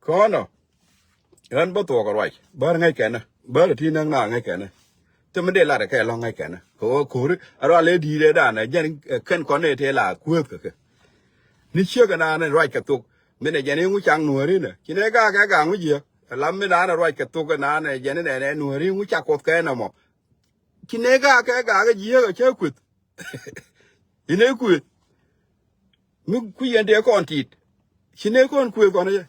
Kɔnɔ. Ɣän bä thuɔk ruac bär ŋäc kɛnä bär ti näk na ŋäc kɛnä. Thimä dee lat kɛ lɔ̱ŋ ŋäc kɛnä kɛ ɣöö ko̱ri a rual ëë di̱i̱t ëë danɛ jɛn kɛn kɔn ëë tëë la kuääth kɛ kɛ. Ni ciek ɛnan ruac kɛ thok. Min ɛ jɛn i̱ ŋu caŋ nuääri nɛ ci nɛ gaak ɛ gaak ŋu jiɛ. Lam min an ruac kɛ thok ɛnan ɛ jɛn inɛ nɛ nuääri ŋu ca kuɔth kɛ ɛn ɛmɔ. Ci nɛ gaak ɛ gaak ɛ jiɛ ɛ cä kueth. Inɛ kueth. Mi ku yɛn tëë kɔn tit. Ci nɛ kɔn kueth kɔn ɛ jɛ.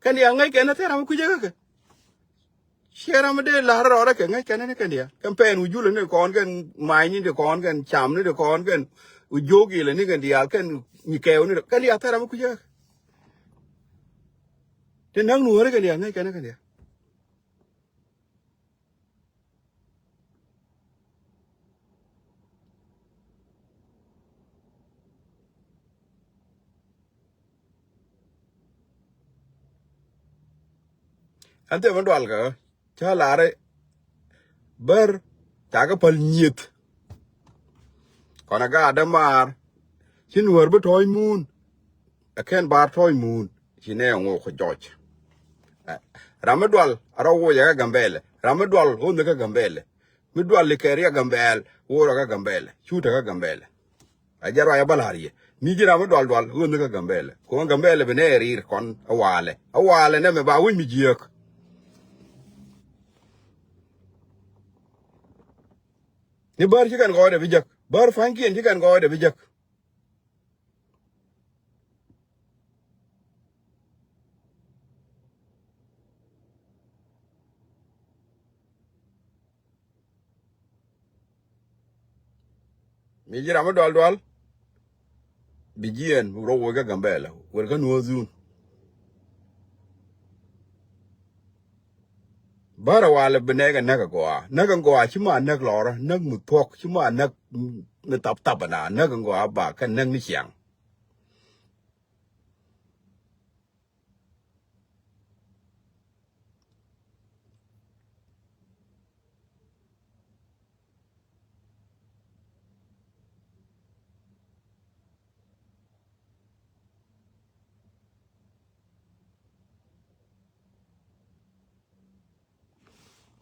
Kɛn diaal ŋäc kɛn ɛ thɛr ram mi kui̱cä kä kɛ. Ciɛ ram mi dee la̱r rɔɔdä kɛ ŋäc kɛn ni kɛn diaal kɛn pɛn wi̱c julä ni kɔn kɛn ma̱a̱cni ti kɔn kɛn camni ti kɔn kɛn. Wi jiök ilɛ ni kɛn diaal kɛn nyi kɛɛw ni kɛn diaal thɛr ram mi kucä. Ti näk Nuɔ̱ɔ̱ri kɛn diaal ŋäc kɛn kɛn diaal. Ɛn thil mi dual kä cä lar i̱ bär ca kɛ päl nyieth. Kɔn ɛ gaat dämaar ci Nuäär bi tɔ̱ɔ̱c muun. Ɛ kɛn bar tɔ̱ɔ̱c muun ci nɛ ŋok kɛ jɔc. Ɛ, ram mi dual a rɔ woc ɛ kɛ Gambɛlɛ. Ram mi dual ɣöö nhɛ kɛ Gambɛlɛ. Mi dual li kɛ riɛk Gambɛl woc rɔ kɛ Gambɛlɛ. Cu te kɛ Gambɛlɛ. A jɛ ruac a bä la̱r yɛ mi ji̱n ram mi dual dual ɣöö nhɛ kɛ Gambɛlɛ. Kɔn Gambɛlɛ bi nɛ riir kɔn a walɛ a walɛ nɛ mɛ ba wec mi jiääk. Ni bär ci kɛn gɔɔydɛ bi jek bär pa̱nykiɛn ci kɛn gɔɔydɛ bi jek. Mi ji̱ ram mi dual dual bi jiɛɛn rɔ woc kä Gambɛlɛ wër kä Nuɔ̱ɔ̱r dhun. Bärɛ walɛ bi nɛɛk ɛ näk ɛ gɔaa näk ɛ gɔaa ci ma näk lɔrä näk mi thuɔ̱k ci ma näk mi thap thap ɛna näk ɛ gɔaa ba kɛ näk ni ciaŋ.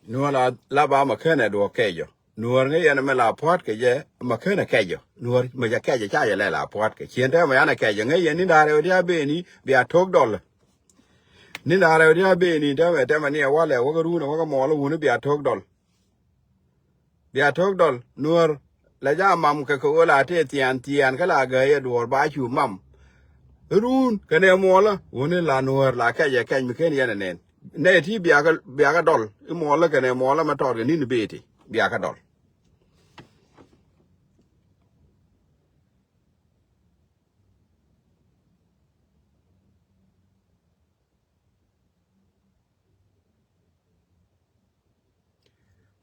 Nuɔ̱ɔ̱r la, la ba ma kenɛ duɔ̱ɔ̱k kɛcɔ. Nuɔ̱ɔ̱r ŋäc yɛn mɛ la pua̱t kɛ jɛ ma kenɛ kɛcɔ. Nuɔ̱ɔ̱r mɛ jɛ kɛcɔ ca jɛ lɛ la pua̱t kɛ ciɛn tɛmɛ yanɛ kɛcɔ ŋäc yɛn ni da̱rɛ wä dia̱a̱ beni bia to̱k dɔl. Ni da̱rɛ wä dia̱a̱ beni tɛmɛ tɛmɛ ni ɛ walɛ wä kɛ run ɛ wä kɛ muɔl wun bia to̱k dɔl. Bia to̱k dɔl Nuɔ̱ɔ̱r la ja mam kɛ kɛ ɣöö la tëë thian thian kä la gäi ɛ duɔ̱ɔ̱r ba cu mam. Run kɛnɛ muɔlä wuni la Nuɔ̱ɔ̱r la kɛc ɛ kɛc mi ken yɛn ɛ nɛn. Nɛ ti biakä biakä dɔl i̱ muɔlä kɛnɛ muɔlä ma tɔɔt kɛ ni̱n beti biakä dɔl.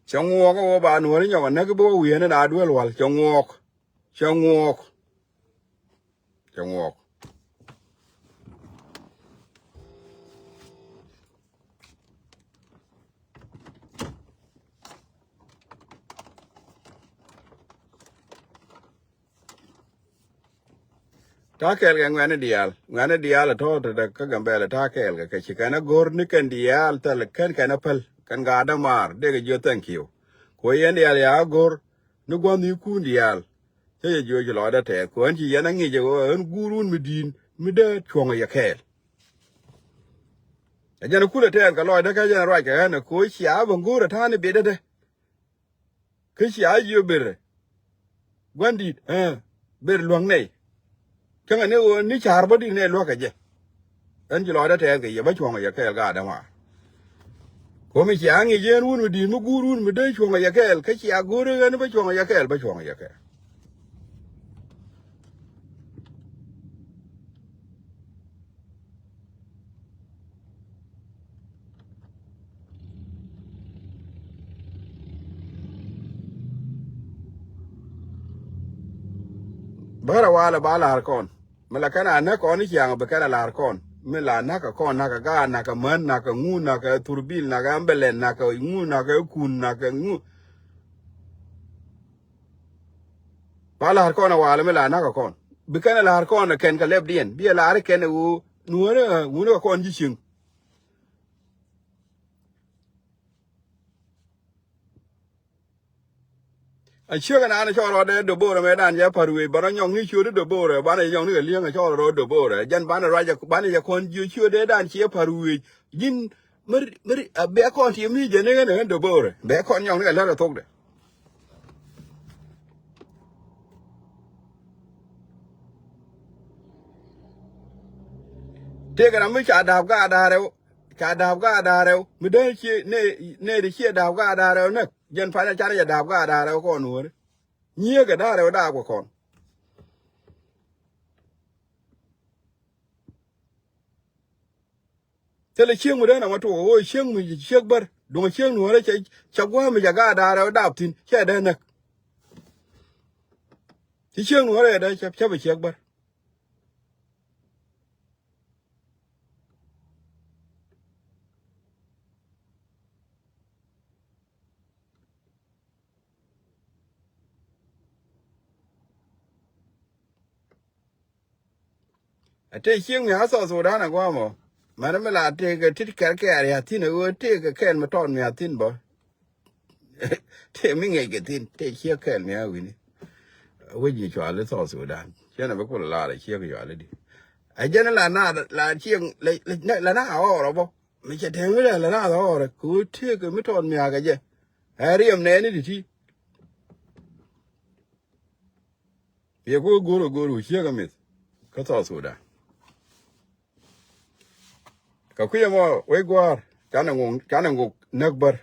Cɛ ŋuɔɔk ɛ wä ba Nuɔ̱ɔ̱ri nyɔk ɛ näk bi wä wi̱i̱ni na duel wal cɛ ŋuɔɔk. Cɛ ŋuɔɔk. Cɛ ŋuɔɔk. Ta̱a̱ kɛɛl kɛ ŋuɛ̈ni diaal ŋuɛ̈ni diaal ɛ tɔ̱ te däk kä Gambɛlɛ ta̱a̱ kɛɛl kɛ kɛ ci kɛn ɛ go̱r ni kɛn diaal thil kɛn kɛn ɛ päl kɛn gaat dämaar dee kɛ jiö thank you. Ku yɛn diaal ya go̱r ni gua̱n ni kun diaal. Cä yɛ jiö ci lɔcdä tɛɛth ku ɣän ci yɛn ɛ ŋic ɛ ɣöö ɣän guur wun mi di̱i̱n mi dee cuɔ̱ŋ ɛ yɛ kɛɛl. Ɛ jɛn ɛ kulɛ tɛɛth kɛ lɔcdä kä jɛn ɛ ruac kɛ ɣän ɛ koc cia bä go̱r ɛ ta̱a̱ ni biɛtdä. Kä cia jiö ber gua̱ndi̱t ɛ ber luäŋ nɛy. Cäŋɛ ni ɣöö ni ca̱r bä di̱t nɛy luäk kɛ jɛ. Ɣän ci lɔcdä tɛɛth kɛ yɛ bä cuɔ̱ŋ yɛ kɛɛl gaat dämaar. Komi cia ŋic yɛn wun mi di̱i̱t mi guur wun mi dee cuɔ̱ŋ yɛ kɛɛl kä cia go̱o̱ri ɣän bä cuɔ̱ŋ yɛ kɛɛl bä cuɔ̱ŋ yɛ kɛɛl. Bärɛ walɛ ba la̱r kɔn mi la kɛn a näk kɔn i̱ ciaŋ bi kɛn a la̱r kɔn mi la näk kɛ kɔn näk kɛ gaat näk kɛ män näk kɛ ŋu näk kɛ thurbil näk kɛ ambulance näk kɛ ŋu näk kɛ kun näk kɛ ŋu. Ba la̱r kɔn a walɛ mi la näk kɛ kɔn bi kɛn a la̱r kɔn a kɛn kɛ lɛpdiɛn bi a la̱r kɛn a ɣöö nuɔ̱ɔ̱rä wunä kɛ kɔn ji̱ cieŋ. A ciek ɛnan cɔl rɔɔdɛ doboorɛ mɛ dan cɛ pa̱r wec banɛ nyɔk ni ciöt doboorɛ banɛ nyɔk ni kɛ li̱eŋ a cɔl rɔɔd doboorɛ jɛn banɛ ruac banɛ jɛ kɔn jiö ciöt dee dan ciɛ pa̱r wec ji̱n. Meri meri a bɛ kɔn ti mi jɛ ni ɣän ɣän doboorɛ bɛ kɔn nyɔk ni kɛ lät a thokdɛ. Tëëkɛ ram mi ca da̱a̱p gaat da̱a̱r rɛw ca da̱a̱p gaat da̱a̱r rɛw mi dee cie nee nee di cie da̱a̱p gaat da̱a̱r rɛw näk. Jɛn pa̱ny a canɛ jɛ da̱a̱p gaat da̱a̱r rɛw kɔn wääri. Nyiee kɛ da̱a̱r rɛw da̱a̱p kɛ kɔn. Thilɛ ciek mi dee nɔmɔ tuɔk ɣöö ciek mi ciek bär. Duŋ ciek nuɔrɛ cɛ, cɛ gua̱a̱ mi cɛ gaat da̱a̱r ɛ dap thi̱n cɛ dee näk. Ci ciek nuɔrɛ dee cɛ, cɛ bi ciek bär. A tëë ciek mi a South Sudan a guam ɔ. Mɛn mi la tëë kɛ tit kɛr kɛɛr ya thi̱n a ɣöö tëë kɛ kɛɛl mi tɔɔt mi a thi̱n bä. Tëë mi ŋiɛc kɛ thi̱n tëë ciek kɛɛl mi a wi̱ni. Wec mi cual i̱ South Sudan ciɛn a bi kul lar a ciek cual i̱di. A jɛn la na la ciek la na a ɣɔr ɔ bä. Mi cɛ tɛm i̱ la na a ɣɔr ɔ kɛ ɣöö tëë kɛ mi tɔɔt mi a kɛ jɛ. Ɛ riɛm nɛɛni ti̱ti̱. Yɛ ku go̱r go̱r wi̱i̱ ciek a mith kä South Sudan. Kɛ kui̱ ɛmɔ wec gua̱a̱r canɛ ŋuk, canɛ ŋuk näk bär.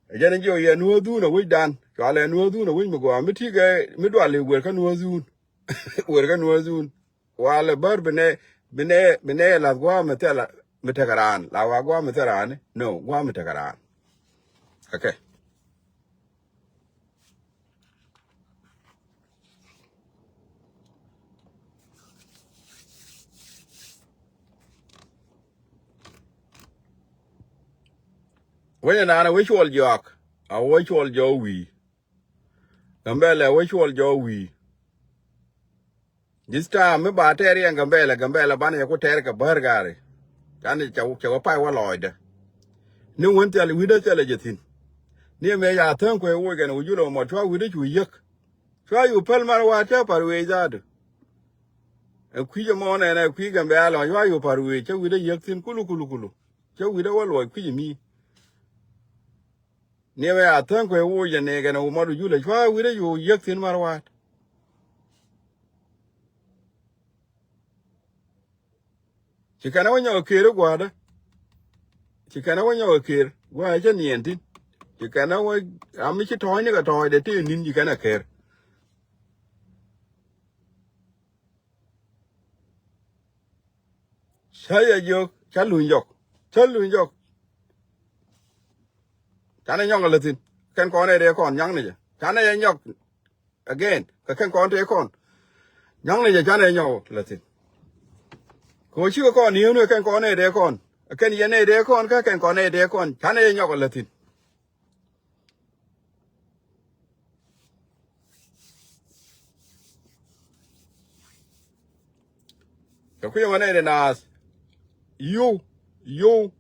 Ɛ jɛn jiök yɛ nuɔ̱ɔ̱dhun a wecdan cualɛ nuɔ̱ɔ̱dhun a wec mi gɔaa mi ti̱kɛ mi dual i̱ wer kä nuɔ̱ɔ̱dhun. Wer kä nuɔ̱ɔ̱dhun. Walɛ bär bi nɛ bi nɛ bi nɛ lath gua̱a̱ mi thil mi tekɛ raan la wa gua̱a̱ mi thil raan ni no gua̱a̱ mi tekɛ raan. Okay. Wec ɛnan a wec cuɔl jɔak a wec cuɔl jɔak wi̱i̱. Gambɛlɛ wec cuɔl jɔak wi̱i̱. This time mi ba tɛɛr yɛn Gambɛlɛ, Gambɛlɛ banɛ yɛ ku tɛɛr kɛ bär gari. Canɛ cɛ wä pay wä lɔɔcdɛ. Ni wän thil wi̱cdä thilɛ jɛ thi̱n. Ni ɛmɛ ca thäŋ kuɛ woc kɛn wä julɛ mɔ cua wi̱cdä cu yiäk. Cua yu päl mar wa̱a̱ cä par wee dhaadu. Ɛ kui̱c ɛmɔ nɛnɛ kui̱ Gambɛlɛ cua yu par wee cä wi̱cdä yiäk thi̱n kulu kulu kulu. Cä wi̱cdä wä luɔc kui̱c ɛmi. Niɛmɛ a thäŋ kuɛ woc jɛ nɛɛkɛ nɛ wumɔt wä julɛ cua wi̱cdä cu yiäk thi̱n mar wa̱a̱t. Ci kɛn a wä nyɔk ɛ ker i̱ gua̱a̱dä. Ci kɛn a wä nyɔk ɛ ker gua̱a̱ cä niɛn thi̱n. Ci kɛn a wä ami ci tɔ̱ɔ̱cni kɛ tɔ̱ɔ̱cdɛ tëë ni̱n ci kɛn a ker. Cä yɛ jiök cä luny jɔk cä luny jɔk. Canɛ nyɔk a läthin kɛn kɔn ɛ dee kɔn nyaŋ ni jɛ canɛ yɛ nyɔk. Again kɛ kɛn kɔn tëë kɔn nyaŋ ni jɛ canɛ yɛ nyɔk a läthin. Kɛ wä cikɛ kɔn yio̱w ni kɛ kɛn kɔn ɛ dee kɔn kɛn yɛn ɛ dee kɔn kä kɛn kɔn ɛ dee kɔn canɛ yɛ nyɔk a läthin. Kɛ kui̱ ɛmɔ nɛy ti naath yio̱w yio̱w.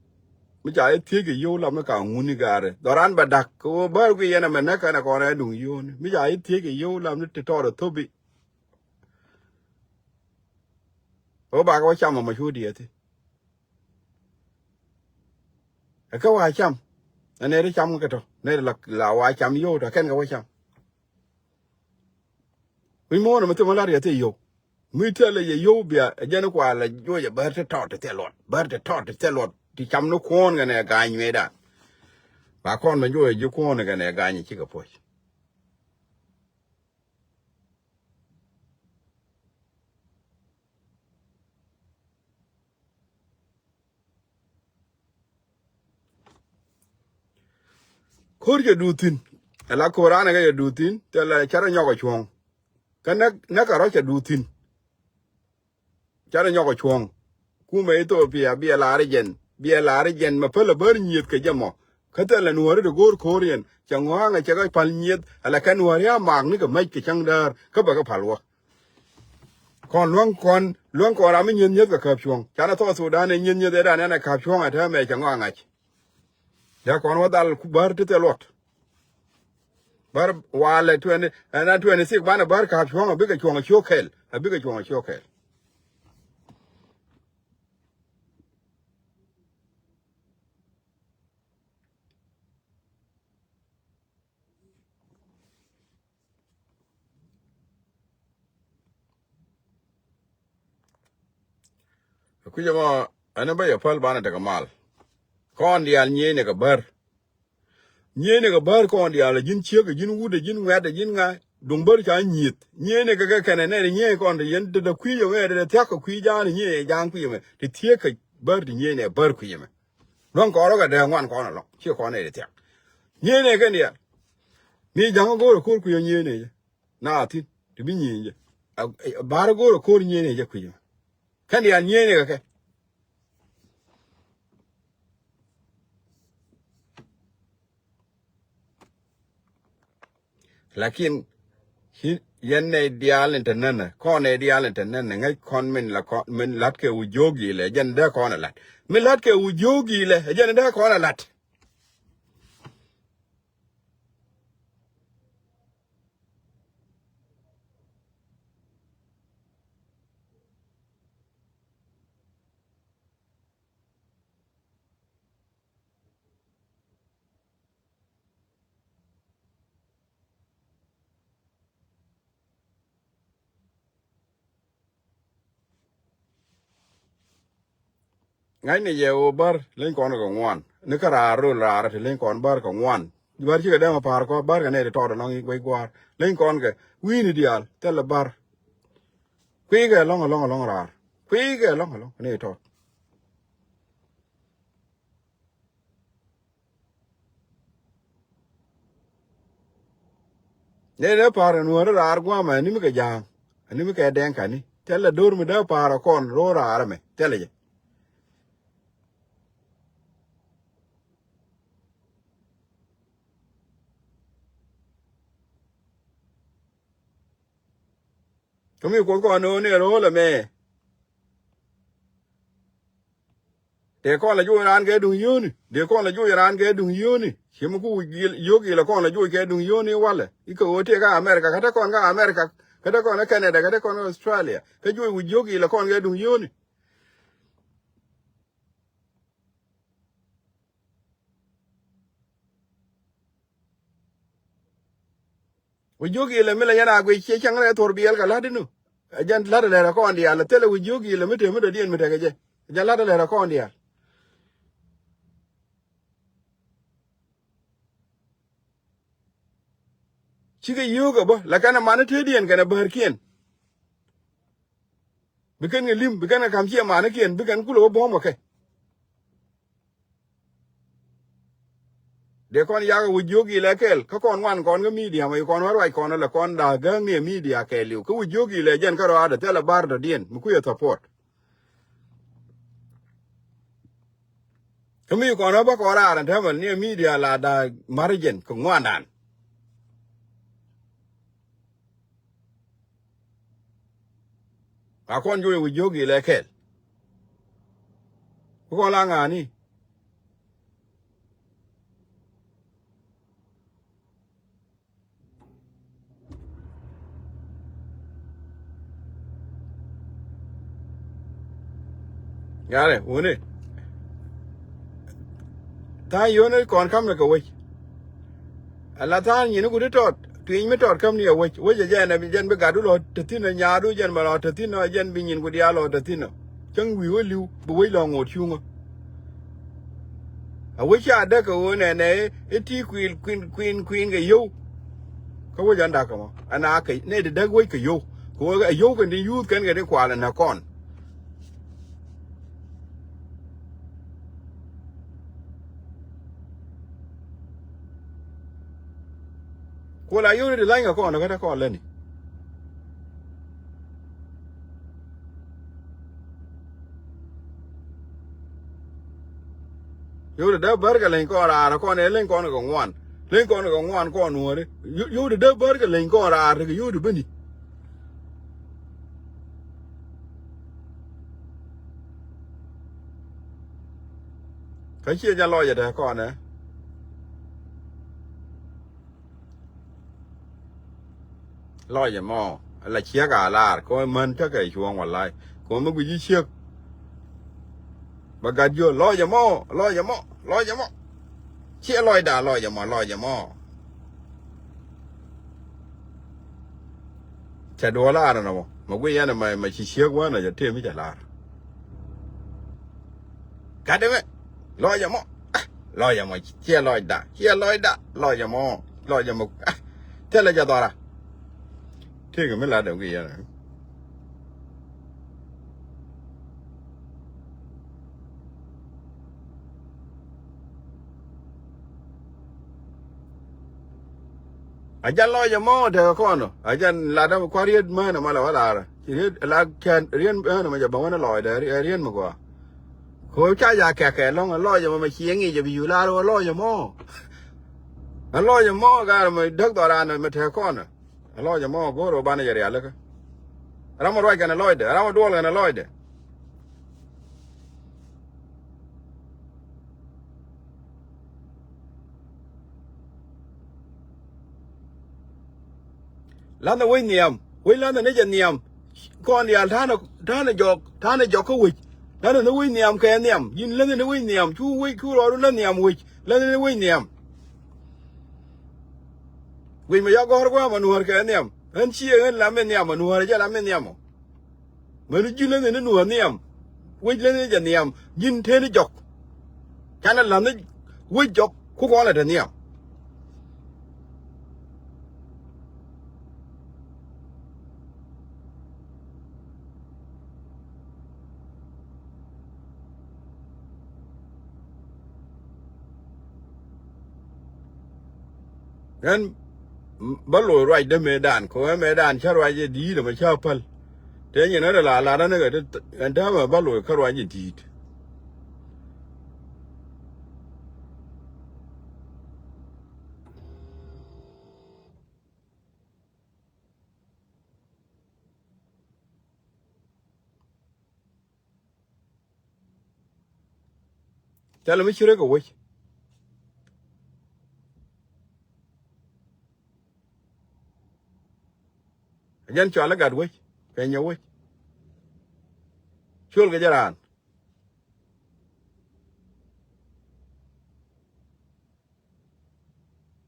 Mi ca i̱ thiec kɛ yio̱w lam ni ka ŋuni gaari dhɔran bɛ da̱k kɛ ɣöö bär guiy yɛn ɛmɛ näk kɛn ɛ kɔn ɛ duŋ yio̱wni mi ca i̱ thiec kɛ yio̱w lam ni ti tɔɔr ɛ thopi. Ɣöö bakɛ wä cam ɛmɔ cu diɛthi. Ɛ kä wa cam ɛ nɛy ti cam kɛ tɔ nɛy ti la wa cam yio̱w tɔ kɛn kɛ wä cam. Wi̱c muɔ̱ɔ̱n ɛmɛ thimɛ la̱r yɛ thil yio̱w. Mi thilɛ yɛ yio̱w bia ɛ jɛn kua la juɔc ɛ bär ti tɔt ti thil luɔt bär ti tɔt ti thil luɔt ti cam ni kuɔ̱ɔ̱n kɛnɛ ga̱a̱ny ŋuɛɛdan. Ba kɔn bɛ juɔc ɛ ji̱ kuɔ̱ɔ̱n kɛnɛ ga̱a̱ny ɛ cikɛ puɔ̱c. Ko̱r cɛ duut thi̱n. Ala ko̱r anɛ kɛ cɛ duut thi̱n thilɛ carɛ nyɔk ɛ cuɔ̱ɔ̱ŋ. Kä näk näk kɛ rɔ̱ cɛ duut thi̱n. Carɛ nyɔk ɛ cuɔ̱ɔ̱ŋ. Kumɛ Ithiopia biɛ la̱r jɛn biɛ la̱r jɛn mɛ pälɛ bär nyieth kɛ jɛ mɔ. Kä thilɛ nuɔ̱ɔ̱ri ti go̱o̱r ko̱r yɛn cɛ ŋɔ̱a̱ŋɛ cɛ kɛ pal nyieth ala kɛ nuɔ̱ɔ̱ri a maak ni kɛ mäc kɛ cäŋ däär kä bɛ kɛ pal wä. Kɔn luäŋ kɔn luäŋ kɔn ram mi nyieth nyieth kɛ käp cuɔ̱ŋ canɛ thɔɔk Thudan ɛ nyieth nyieth ëëdan ɛn ɛ käp cuɔ̱ŋ ɛ täämɛ cɛ ŋɔak ŋa̱c. Dee kɔn wä dhal bär ti thil luɔt. Bär walɛ twenty ɛn a twenty six banɛ bär käp cuɔ̱ŋ ɛ bikɛ cuɔ̱ŋ ɛ ciök kɛl ɛ bikɛ cuɔ̱ŋ ɛ ciök kɛl. Kui̱c ɛmɔ ɛn bä yɛ päl banɛ tekɛ mal. Kɔn diaal nyieenɛ kɛ bär. Nyieenɛ kɛ bär kɔn diaal ɛ ji̱n ciek ɛ ji̱n wut ɛ ji̱n ŋuɛ̈t ɛ ji̱n ŋa. Duŋ bär ca nyieth nyieenɛ kɛ kɛ kɛnɛ nɛn nyieenɛ kɔn te yɛn te dɛ kui̱c ɛmɛ te dɛ thia̱k kɛ kui̱ ja̱a̱n nyieenɛ ja̱a̱n kui̱c ɛmɛ te thiek kɛ. Bär ti nyieenɛ bär kui̱ ɛmɛ. Luäŋ kɔn rɔ kɛ dee ŋuan kɔn ɛlɔ̱ŋ. Ciɛ kɔn nɛy ti thia̱k. Nyieenɛ kɛn diaal. Mi ja̱ŋ go̱o̱r ɛ ko̱r kui̱ ɔ nyieenɛ jɛ. Na thi̱n. Ti bi nyieen jɛ. A, a, bär go̱o̱r ɛ ko̱r nyieenɛ jɛ kui̱ ɛmɛ. Kɛn diaal nyieenɛ kɛ kɛ. Lakin ci yɛn nɛy diaal in te nɛnɛ, kɔn nɛy diaal in te nɛnɛ, ŋäc kɔn min la kɔn, min la̱t kɛ wi̱c jiök gilɛ, jɛn dee kɔn ɛ la̱t. Min la̱t kɛ wi̱c jiök gilɛ, jɛn dee kɔn ɛ la̱t. Ŋa̱cni jɛ ɣöö bär leny kɔn kɛ ŋuan. Ni kä raar röl raar ti leny kɔn bär kɛ ŋuan. Bär cikɛ dee mɛ pa̱a̱r kɔ bär kɛ nɛy ti tɔɔt ɛlɔ̱ŋ i̱ guɛc gua̱a̱r. Leny kɔn kɛ wi̱i̱ni diaal thilɛ bär. Kui̱ kɛ ɛlɔ̱ŋ ɛlɔ̱ŋ ɛlɔ̱ŋ raar. Kui̱ kɛ ɛlɔ̱ŋ ɛlɔ̱ŋ kɛ nɛy ti tɔɔt. Nɛy dee pa̱a̱r kɛ nuɔ̱ɔ̱ri raar gua̱a̱mɛ ni mi kɛ ja̱a̱ŋ. Ani mi kɛ dɛŋ kani. Thilɛ do̱r mi dee pa̱a̱r ɛ kɔn ro̱o̱ raar ɛmɛ. Thilɛ jɛ. Kä mi kuoth kɔn ni ɣöö ni ro̱o̱l ɛmɛ. Dee kɔn la juɔc raan kɛ duŋ yio̱o̱ni. Dee kɔn la juɔc raan kɛ duŋ yio̱o̱ni. Ci mi ku wi̱c yio̱o̱k ilɛ kɔn la juɔc kɛ duŋ yio̱o̱ni walɛ. I̱ kɛ ɣöö tëë kä America, kä te kɔn kä America, kä te kɔn kä Canada, kä te kɔn kä Australia. Kä juɔc wi̱c yio̱o̱k ilɛ kɔn kɛ duŋ yio̱o̱ni. Wi̱c jiök ilɛ mi lɛ yɛn a guic ciɛ cäŋ rɛy thuɔ̱r biɛl kɛ la̱t inɔ. Ɛ jɛn la̱t ɛ lɛr ɛ kɔn diaal ɛ thilɛ wi̱c jiök ilɛ mi te mi dɔ̱diɛn mi tekɛ jɛ. Ɛ jɛn la̱t ɛ lɛr ɛ kɔn diaal. Cikɛ yio̱o̱k ɛ bä la kɛn ɛ man i̱ tëëdiɛn kɛn ɛ bäärkiɛn. Bi kɛn kɛ li̱m bi kɛn kɛ ka̱m ciɛ manikiɛn bi kɛn kulɛ wä buɔ̱m kɛ kɛ. Dee kɔn yakɛ wi̱c jiök ilɛ kɛl kä kɔn ŋuan kɔn kä midia mɛ kɔn wä ruac kɔn lɛ kɔn da̱a̱ gääŋni ɛ midia kɛɛliw kä wi̱c jiök ilɛ jɛn kä rɔaadɛ thilɛ bar dɔ̱diɛn mi kui̱ ɛ support. Kä mi kɔn wä bä kɔn raar ɛn täämɛ ni ɛ midia la da̱a̱ margin kɛ ŋuandan. A kɔn juɔc wi̱c jiök ilɛ kɛl. Ku kɔn la ŋa̱a̱ni. Ŋa̱a̱ni wuni. Tha̱a̱ŋ yio̱o̱ni kɔn ka̱m ni kɛ wec. Ala tha̱a̱ŋ nyin iku ti tɔt tui̱ny mi tɔt käm ni a wec wec a jɛn a bi jɛn bi gatdu lɔ te thi̱n a nyaadu jɛn ba lɔ te thi̱n a jɛn bi nyin ku diaal lɔ te thi̱n a. Cäŋ wi̱i̱ wä li̱w bi wec lɔ ŋoot cuŋä. A wec ca däk kɛ ɣöö nɛnɛ i̱ ti kui̱n kui̱n kui̱n kui̱n kɛ yio̱w. Kä wec an dak kɛ mɔ ɛn a kɛ nɛ ti däk wec kɛ yio̱w kɛ ɣöö a yio̱w kɛn ti yuuth kɛn kɛ ti kual ɛn a kɔn. Kuɔl a yio̱w ni ti la̱ny kɛ kɔn kä te kɔn lätni. Yio̱w ti dee bär kɛ leny kɔn raar kɔn ɛ leny kɔn kɛ ŋuan. Leny kɔn kɛ ŋuan kɔn nuɔ̱ɔ̱ri. Yio̱w ti dee bär kɛ leny kɔn raar ti kɛ yio̱w ti bäni. Kä ciɛ jɛ lɔcɛ te kɔnɛ. Lɔcɛ mɔ la ciek a lar kɛ män cä kɛ cuɔ̱ɔ̱ŋ walay kɛ mi guic ji̱ ciek. Bä gat jiö lɔcɛ mɔ lɔcɛ mɔ lɔcɛ mɔ. Ciɛ lɔcda lɔcɛ mɔ lɔcɛ mɔ. Cɛ duɔ lar nɔ mɔ mɛ guic yɛn mɛ mɛ ci ciek wänä jɛ tëë mi cɛ lar. Gat ɛmɛ lɔcɛ mɔ. Ah, lɔcɛ mɔ ciɛ lɔcda ciɛ lɔcda lɔcɛ mɔ lɔcɛ mɔ. Ah, thilɛ jɛ dhɔra. Tëëkɛ mi lat ɛn guic yɛn. A jɛn lɔcɛ mɔ tekɛ kɔn ɔ. A jɛn lat däm kua̱r riet mänɛ mɔ lɛ wä lar. Ci riet la kɛn riet mänɛ mɔ jɛ bä wänɛ lɔcdɛ riet mɔ gɔaa. Ko ca ja kɛkɛ lɔ̱ŋ a lɔcɛ mɔ mɛ ci ŋic jɛ bi yu lar wä lɔcɛ mɔ. A lɔcɛ mɔ gar mɛ däk dhɔran mɛ tekɛ kɔn ɔ. A lɔcɛ mɔ go̱o̱r wä banɛ jɛ rialikä. Ram mɔ ruac kɛn a lɔcdɛ ram mɔ duɔl kɛn a lɔcdɛ. La̱nhɛ wec nhiam wec la̱nhɛ ni jɛ nhiam. Kɔn diaal ta̱nɛ ta̱nɛ jɔk ta̱nɛ jɔk kä wec. La̱nhɛ ni wec nhiam kɛ nhiam ji̱n la̱nhɛ ni wec nhiam cu wec cu rɔɔdu la̱nhɛ nhiam wec la̱nhɛ ni wec nhiam. Wec mɛ ya gɔ̱r gua̱a̱m anuɔ̱ɔ̱r kɛ nhiam ɣän ciɛ ɣän la mi nhiam anuɔ̱ɔ̱r jɛ la mi nhiam ɔ. Mɛn ji̱ leni ni nuɔ̱ɔ̱r nhiam. Wec leni jɛ nhiam ji̱n teni jɔk. Canɛ la̱th ni wec jɔk ku kɔn lɛ te nhiam. Ɣän bä loc ruacdä mëëdan kɛ ɣän mëëdan cä ruac ɛ di̱i̱t ɛmɛ cä päl. Tëë nyin ɣän ɛ la lat ɣän ɛ kɛ ti ɣän täämɛ bä loc kä ruac in ti̱i̱t. Thilɛ mi ci rek kɛ wec. Jɛn cɔal i̱ gat wec kɛ nyɛ wec. Col kɛ jɛ raan.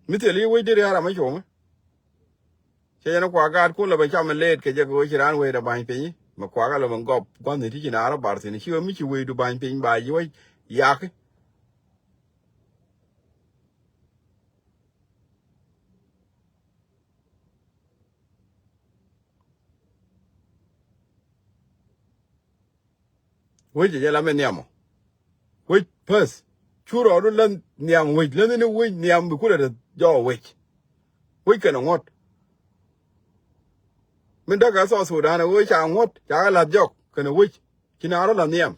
Mi thil i̱ wec di ria̱a̱r amä cuɔ̱mä. Cɛ jɛn kuak gaat kun lɛ bɛ cam mi leet kɛ jɛ kɛ wec ci raan wecdɛ ba̱ny piny. Mɛ kuak alɛ bɛ gɔp gua̱nh thi̱n ti ci naar ɔ bar thi̱n ci wä mi ci wecdu ba̱ny piny ba ji̱ wä yakä. Wec jɛ la mi nhiamɔ. Wec päth. Cu rɔɔdu la nhiam wec, la ni wec nhiam bi kulɛ te jɔɔ wec. Wec kɛnɛ ŋuɔ̱t. Min däk ɛ South Sudan ɛ wec ca ŋuɔ̱t ca kɛ la̱th jɔk kɛnɛ wec. Ci na rɔ la nhiam.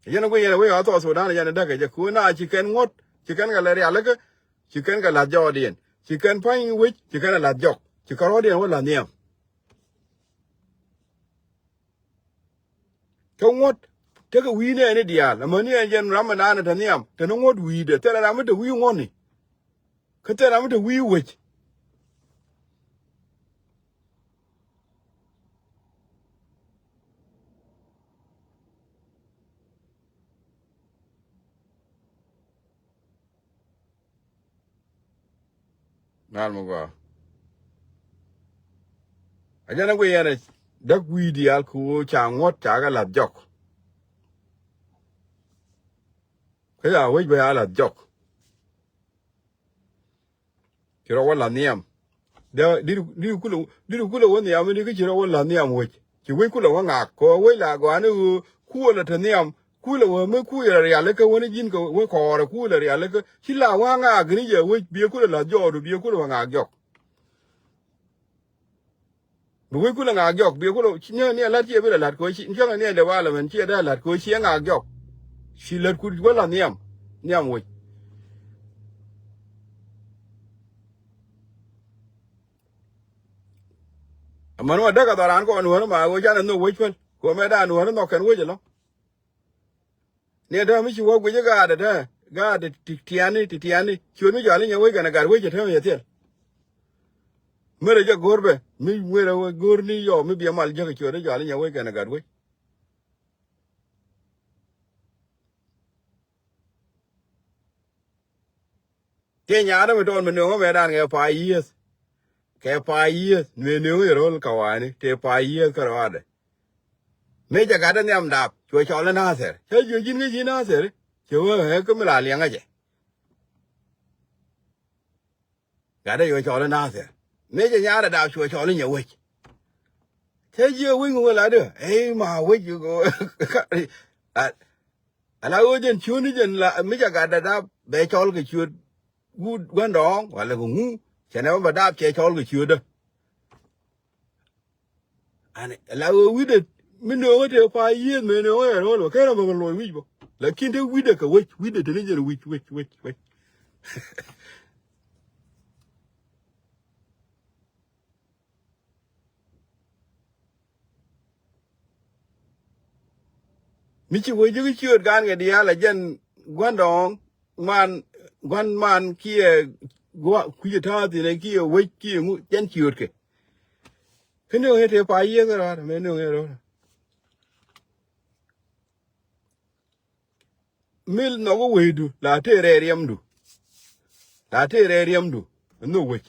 Yɛn ɛ guic yɛn ɛ wec ɛ South Sudan yɛn ɛ däk ɛ jɛ kuun na ci kɛn ŋuɔ̱t ci kɛn kɛ lɛ rialikä. Ci kɛn kɛ la̱th jɔɔdiɛn ci kɛn pa̱ny wec ci kɛn ɛ la̱th jɔk ci kɛ rɔɔdiɛn wä la̱th nhiam. Kä ŋuɔ̱t tekɛ wi̱i̱ nɛɛni diaal amäni ɛn jɛn ram mi naan ɛ te nhiam te ni ŋuɔ̱t wi̱i̱dɛ thilɛ ram mi te wi̱i̱ ŋuɔ̱tni. Kä thilɛ ram mi te wi̱i̱ wec. Ŋa̱l mi gɔaa. A jɛn a guic yɛn a däk wi̱i̱ diaal kɛ ɣöö ca ŋuɔ̱t ca kɛ la̱th jɔk. Kä ca wec bä ya la̱th jɔk. Ci rɔ wä la̱th nhiam. Di̱t kulɛ wä nhiam ni kä ci rɔ wä la̱th nhiam wec. Ci wec kulɛ wä ŋak kɛ wec la gɔaa ni ɣöö kuɔlɛ te nhiam. Kulɛ wä mi kucɛ rɔ rialikä wäni ji̱n kɛ wä kɔɔrɛ kulɛ rialikä ci la wä ŋak ni jɛ wec biɛ kulɛ la̱th jɔɔdu biɛ kulɛ wä ŋak jɔk. Bi wec kulɛ ŋak jɔk bi kulɛ ni ɛ la̱t ciɛ bi lɛ la̱t kɛ wec ciɛ ni ɛ lɛ walɛ mɛn ciɛ dee la̱t kɛ wec ciɛ ŋak jɔk. Ci lät kut wä la̱th nhiam nhiam wec. Amäni wä däk a dhɔran kɔn nuäri ma wec canɛ nhök wec päl kɛ wä mɛ daan nuäri nhɔk kɛn wec ɛlɔ. Ni ɛ täämɛ mi ci wä guic i̱ gaatdɛ täämɛ gaatdɛ ti tiani ti tiani ciöt mi jɔal i̱ nyɛ wec kɛnɛ gat wec ɛ täämɛ yɛ thil. Merɛ jɛ go̱r bɛ mi werɛ go̱r ni yɔ mi biɛ mal jäk ciöt i̱ jɔal i̱ nyɛ wec kɛnɛ gat wec. Tëë nyaadä mi tɔɔn mi nööŋä mɛ daan kɛ pay yieth. Kɛ pay yieth mi nööŋä yɛ ro̱l kawani tëë pay yieth kä rɔadɛ. Mëë cɛ gatdä nhiam dap cuɛ cɔl i̱ Nathɛr cä jiö ji̱n kä ji̱ Nathɛr. Cɛ wee kä mi la liɛŋä jɛ. Gatdä cuɛ cɔl i̱ Nathɛr mëë cɛ nyaadä dap cuɛ cɔl i̱ nyɛ wec. Cä jiö wec ŋuŋ latdä ey ma wec. Ala ɣöö jɛn ciötni jɛn la mi ca gatdɛ dap bɛ cɔl kɛ ciöt. guut gua̱ndɔɔŋ walɛ kɛ ŋu. Cɛ nɛ bä bɛ daap cɛ cɔl kɛ ciötdä. Ani la ɣöö wi̱cdɛ mi nööŋä tëë pa yiëëth mëë nööŋä yɛ ro̱l bä ken rɔ bä kɛ loc wi̱c bä. Lakin te wi̱cdɛ kɛ wec, wi̱cdɛ te ni jɛn wi̱c wec wec wec. Mi ci wec ji̱ kä ciööt gaan kɛ diaal a jɛn gua̱ndɔɔŋ man, gua̱n man kiɛ gua̱ kui̱c ɛ ta̱a̱ thi̱n ɛ kiɛ wec kiɛ ŋu jɛn ciöötkɛ. Kä nööŋ ɛ tëë pa yiëëth ɛ raar mɛ nööŋ ɛ ro̱l. Mil nhɔk wecdu la tëë rɛɛ riɛmdu. La tëë rɛɛ riɛmdu. Nhök wec.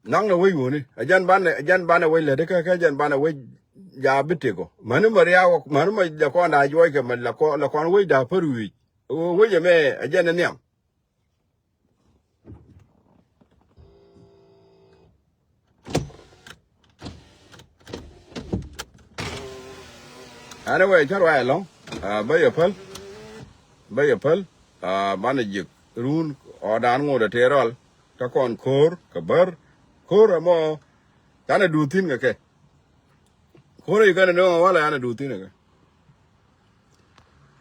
Naŋ ni wec wuni a jɛn banɛ, a jɛn banɛ wec lät kä, kä jɛn banɛ wec ja bi tiko. Mäni ma riaw, mäni ma la kɔn da juɔc kɛ ma la kɔn, la kɔn wec da pär wi̱i̱c. Wec ɛmɛ a jɛn ni nhiam. Anyway, cä ruac ɛlɔ̱ŋ. Ah, bä yɛ päl. Bä yɛ päl. Ah, banɛ ji̱k run ɔ dan ŋot ɛ tëë rɔl. Kä kɔn ko̱r kɛ bär. Ko̱r ɛmɔ canɛ duut thi̱n kɛ kɛ. Ko̱r i̱ kɛn ɛ nööŋ ɛ walɛ an ɛ duut thi̱n ɛ kɛ.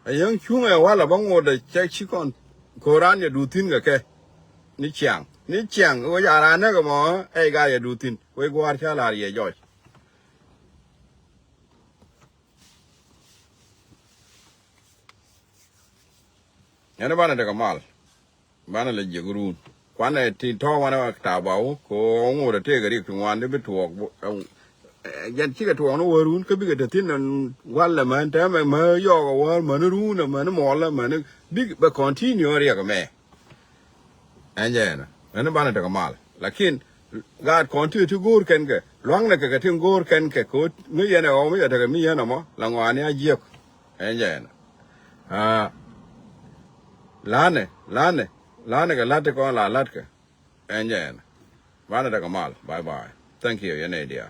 Ɛ yäŋ cuŋ ɛ walɛ bä ŋot ɛ cɛ ci kɔn ko̱r an yɛ duut thi̱n kɛ kɛ. Ni ciaŋ ni ciaŋ wec a raan näk ɛmɔ ɛ i̱ gat yɛ duut thi̱n wec gua̱a̱r cä la̱r yɛ jɔc. Ɛn banɛ tekɛ mal. Banɛ lɛ jiɛk run. Kuanɛ ti tɔ̱ wanɛ wa ta̱a̱ ba wä kɛ ɣöö ŋot ɛ tëëkɛ riɛk ti ŋuan di bi tuɔɔk. Jɛn cikɛ tuɔɔk ni wä run kä bikɛ te thi̱n ɛn walɛ män tɛmɛ mä yɔɔk ɛ wäär mäni run ɛ mäni muɔlä mäni bik bɛ continue riɛk ɛmɛ. Ɛn jɛ ɛn ɛn banɛ tekɛ mal. Lakin gaat continue ti go̱o̱r kɛn kɛ lua̱ŋnɛ kɛ kɛ tin go̱o̱r kɛn kɛ kɛ ɣöö ŋäc yɛn ɛ ɣɔw mi jɛ tekɛ mi yɛn ɛmɔ la ŋɔaani a jiɛk. Ɛn jɛ ɛn. Ah, lanɛ, lanɛ, lanɛ kɛ la̱t ti kɔn la la̱tkɛ. Ɛn jɛ ɛn. Banɛ tekɛ mal. Bye bye. Thank you. Yɛn ɛ diaal.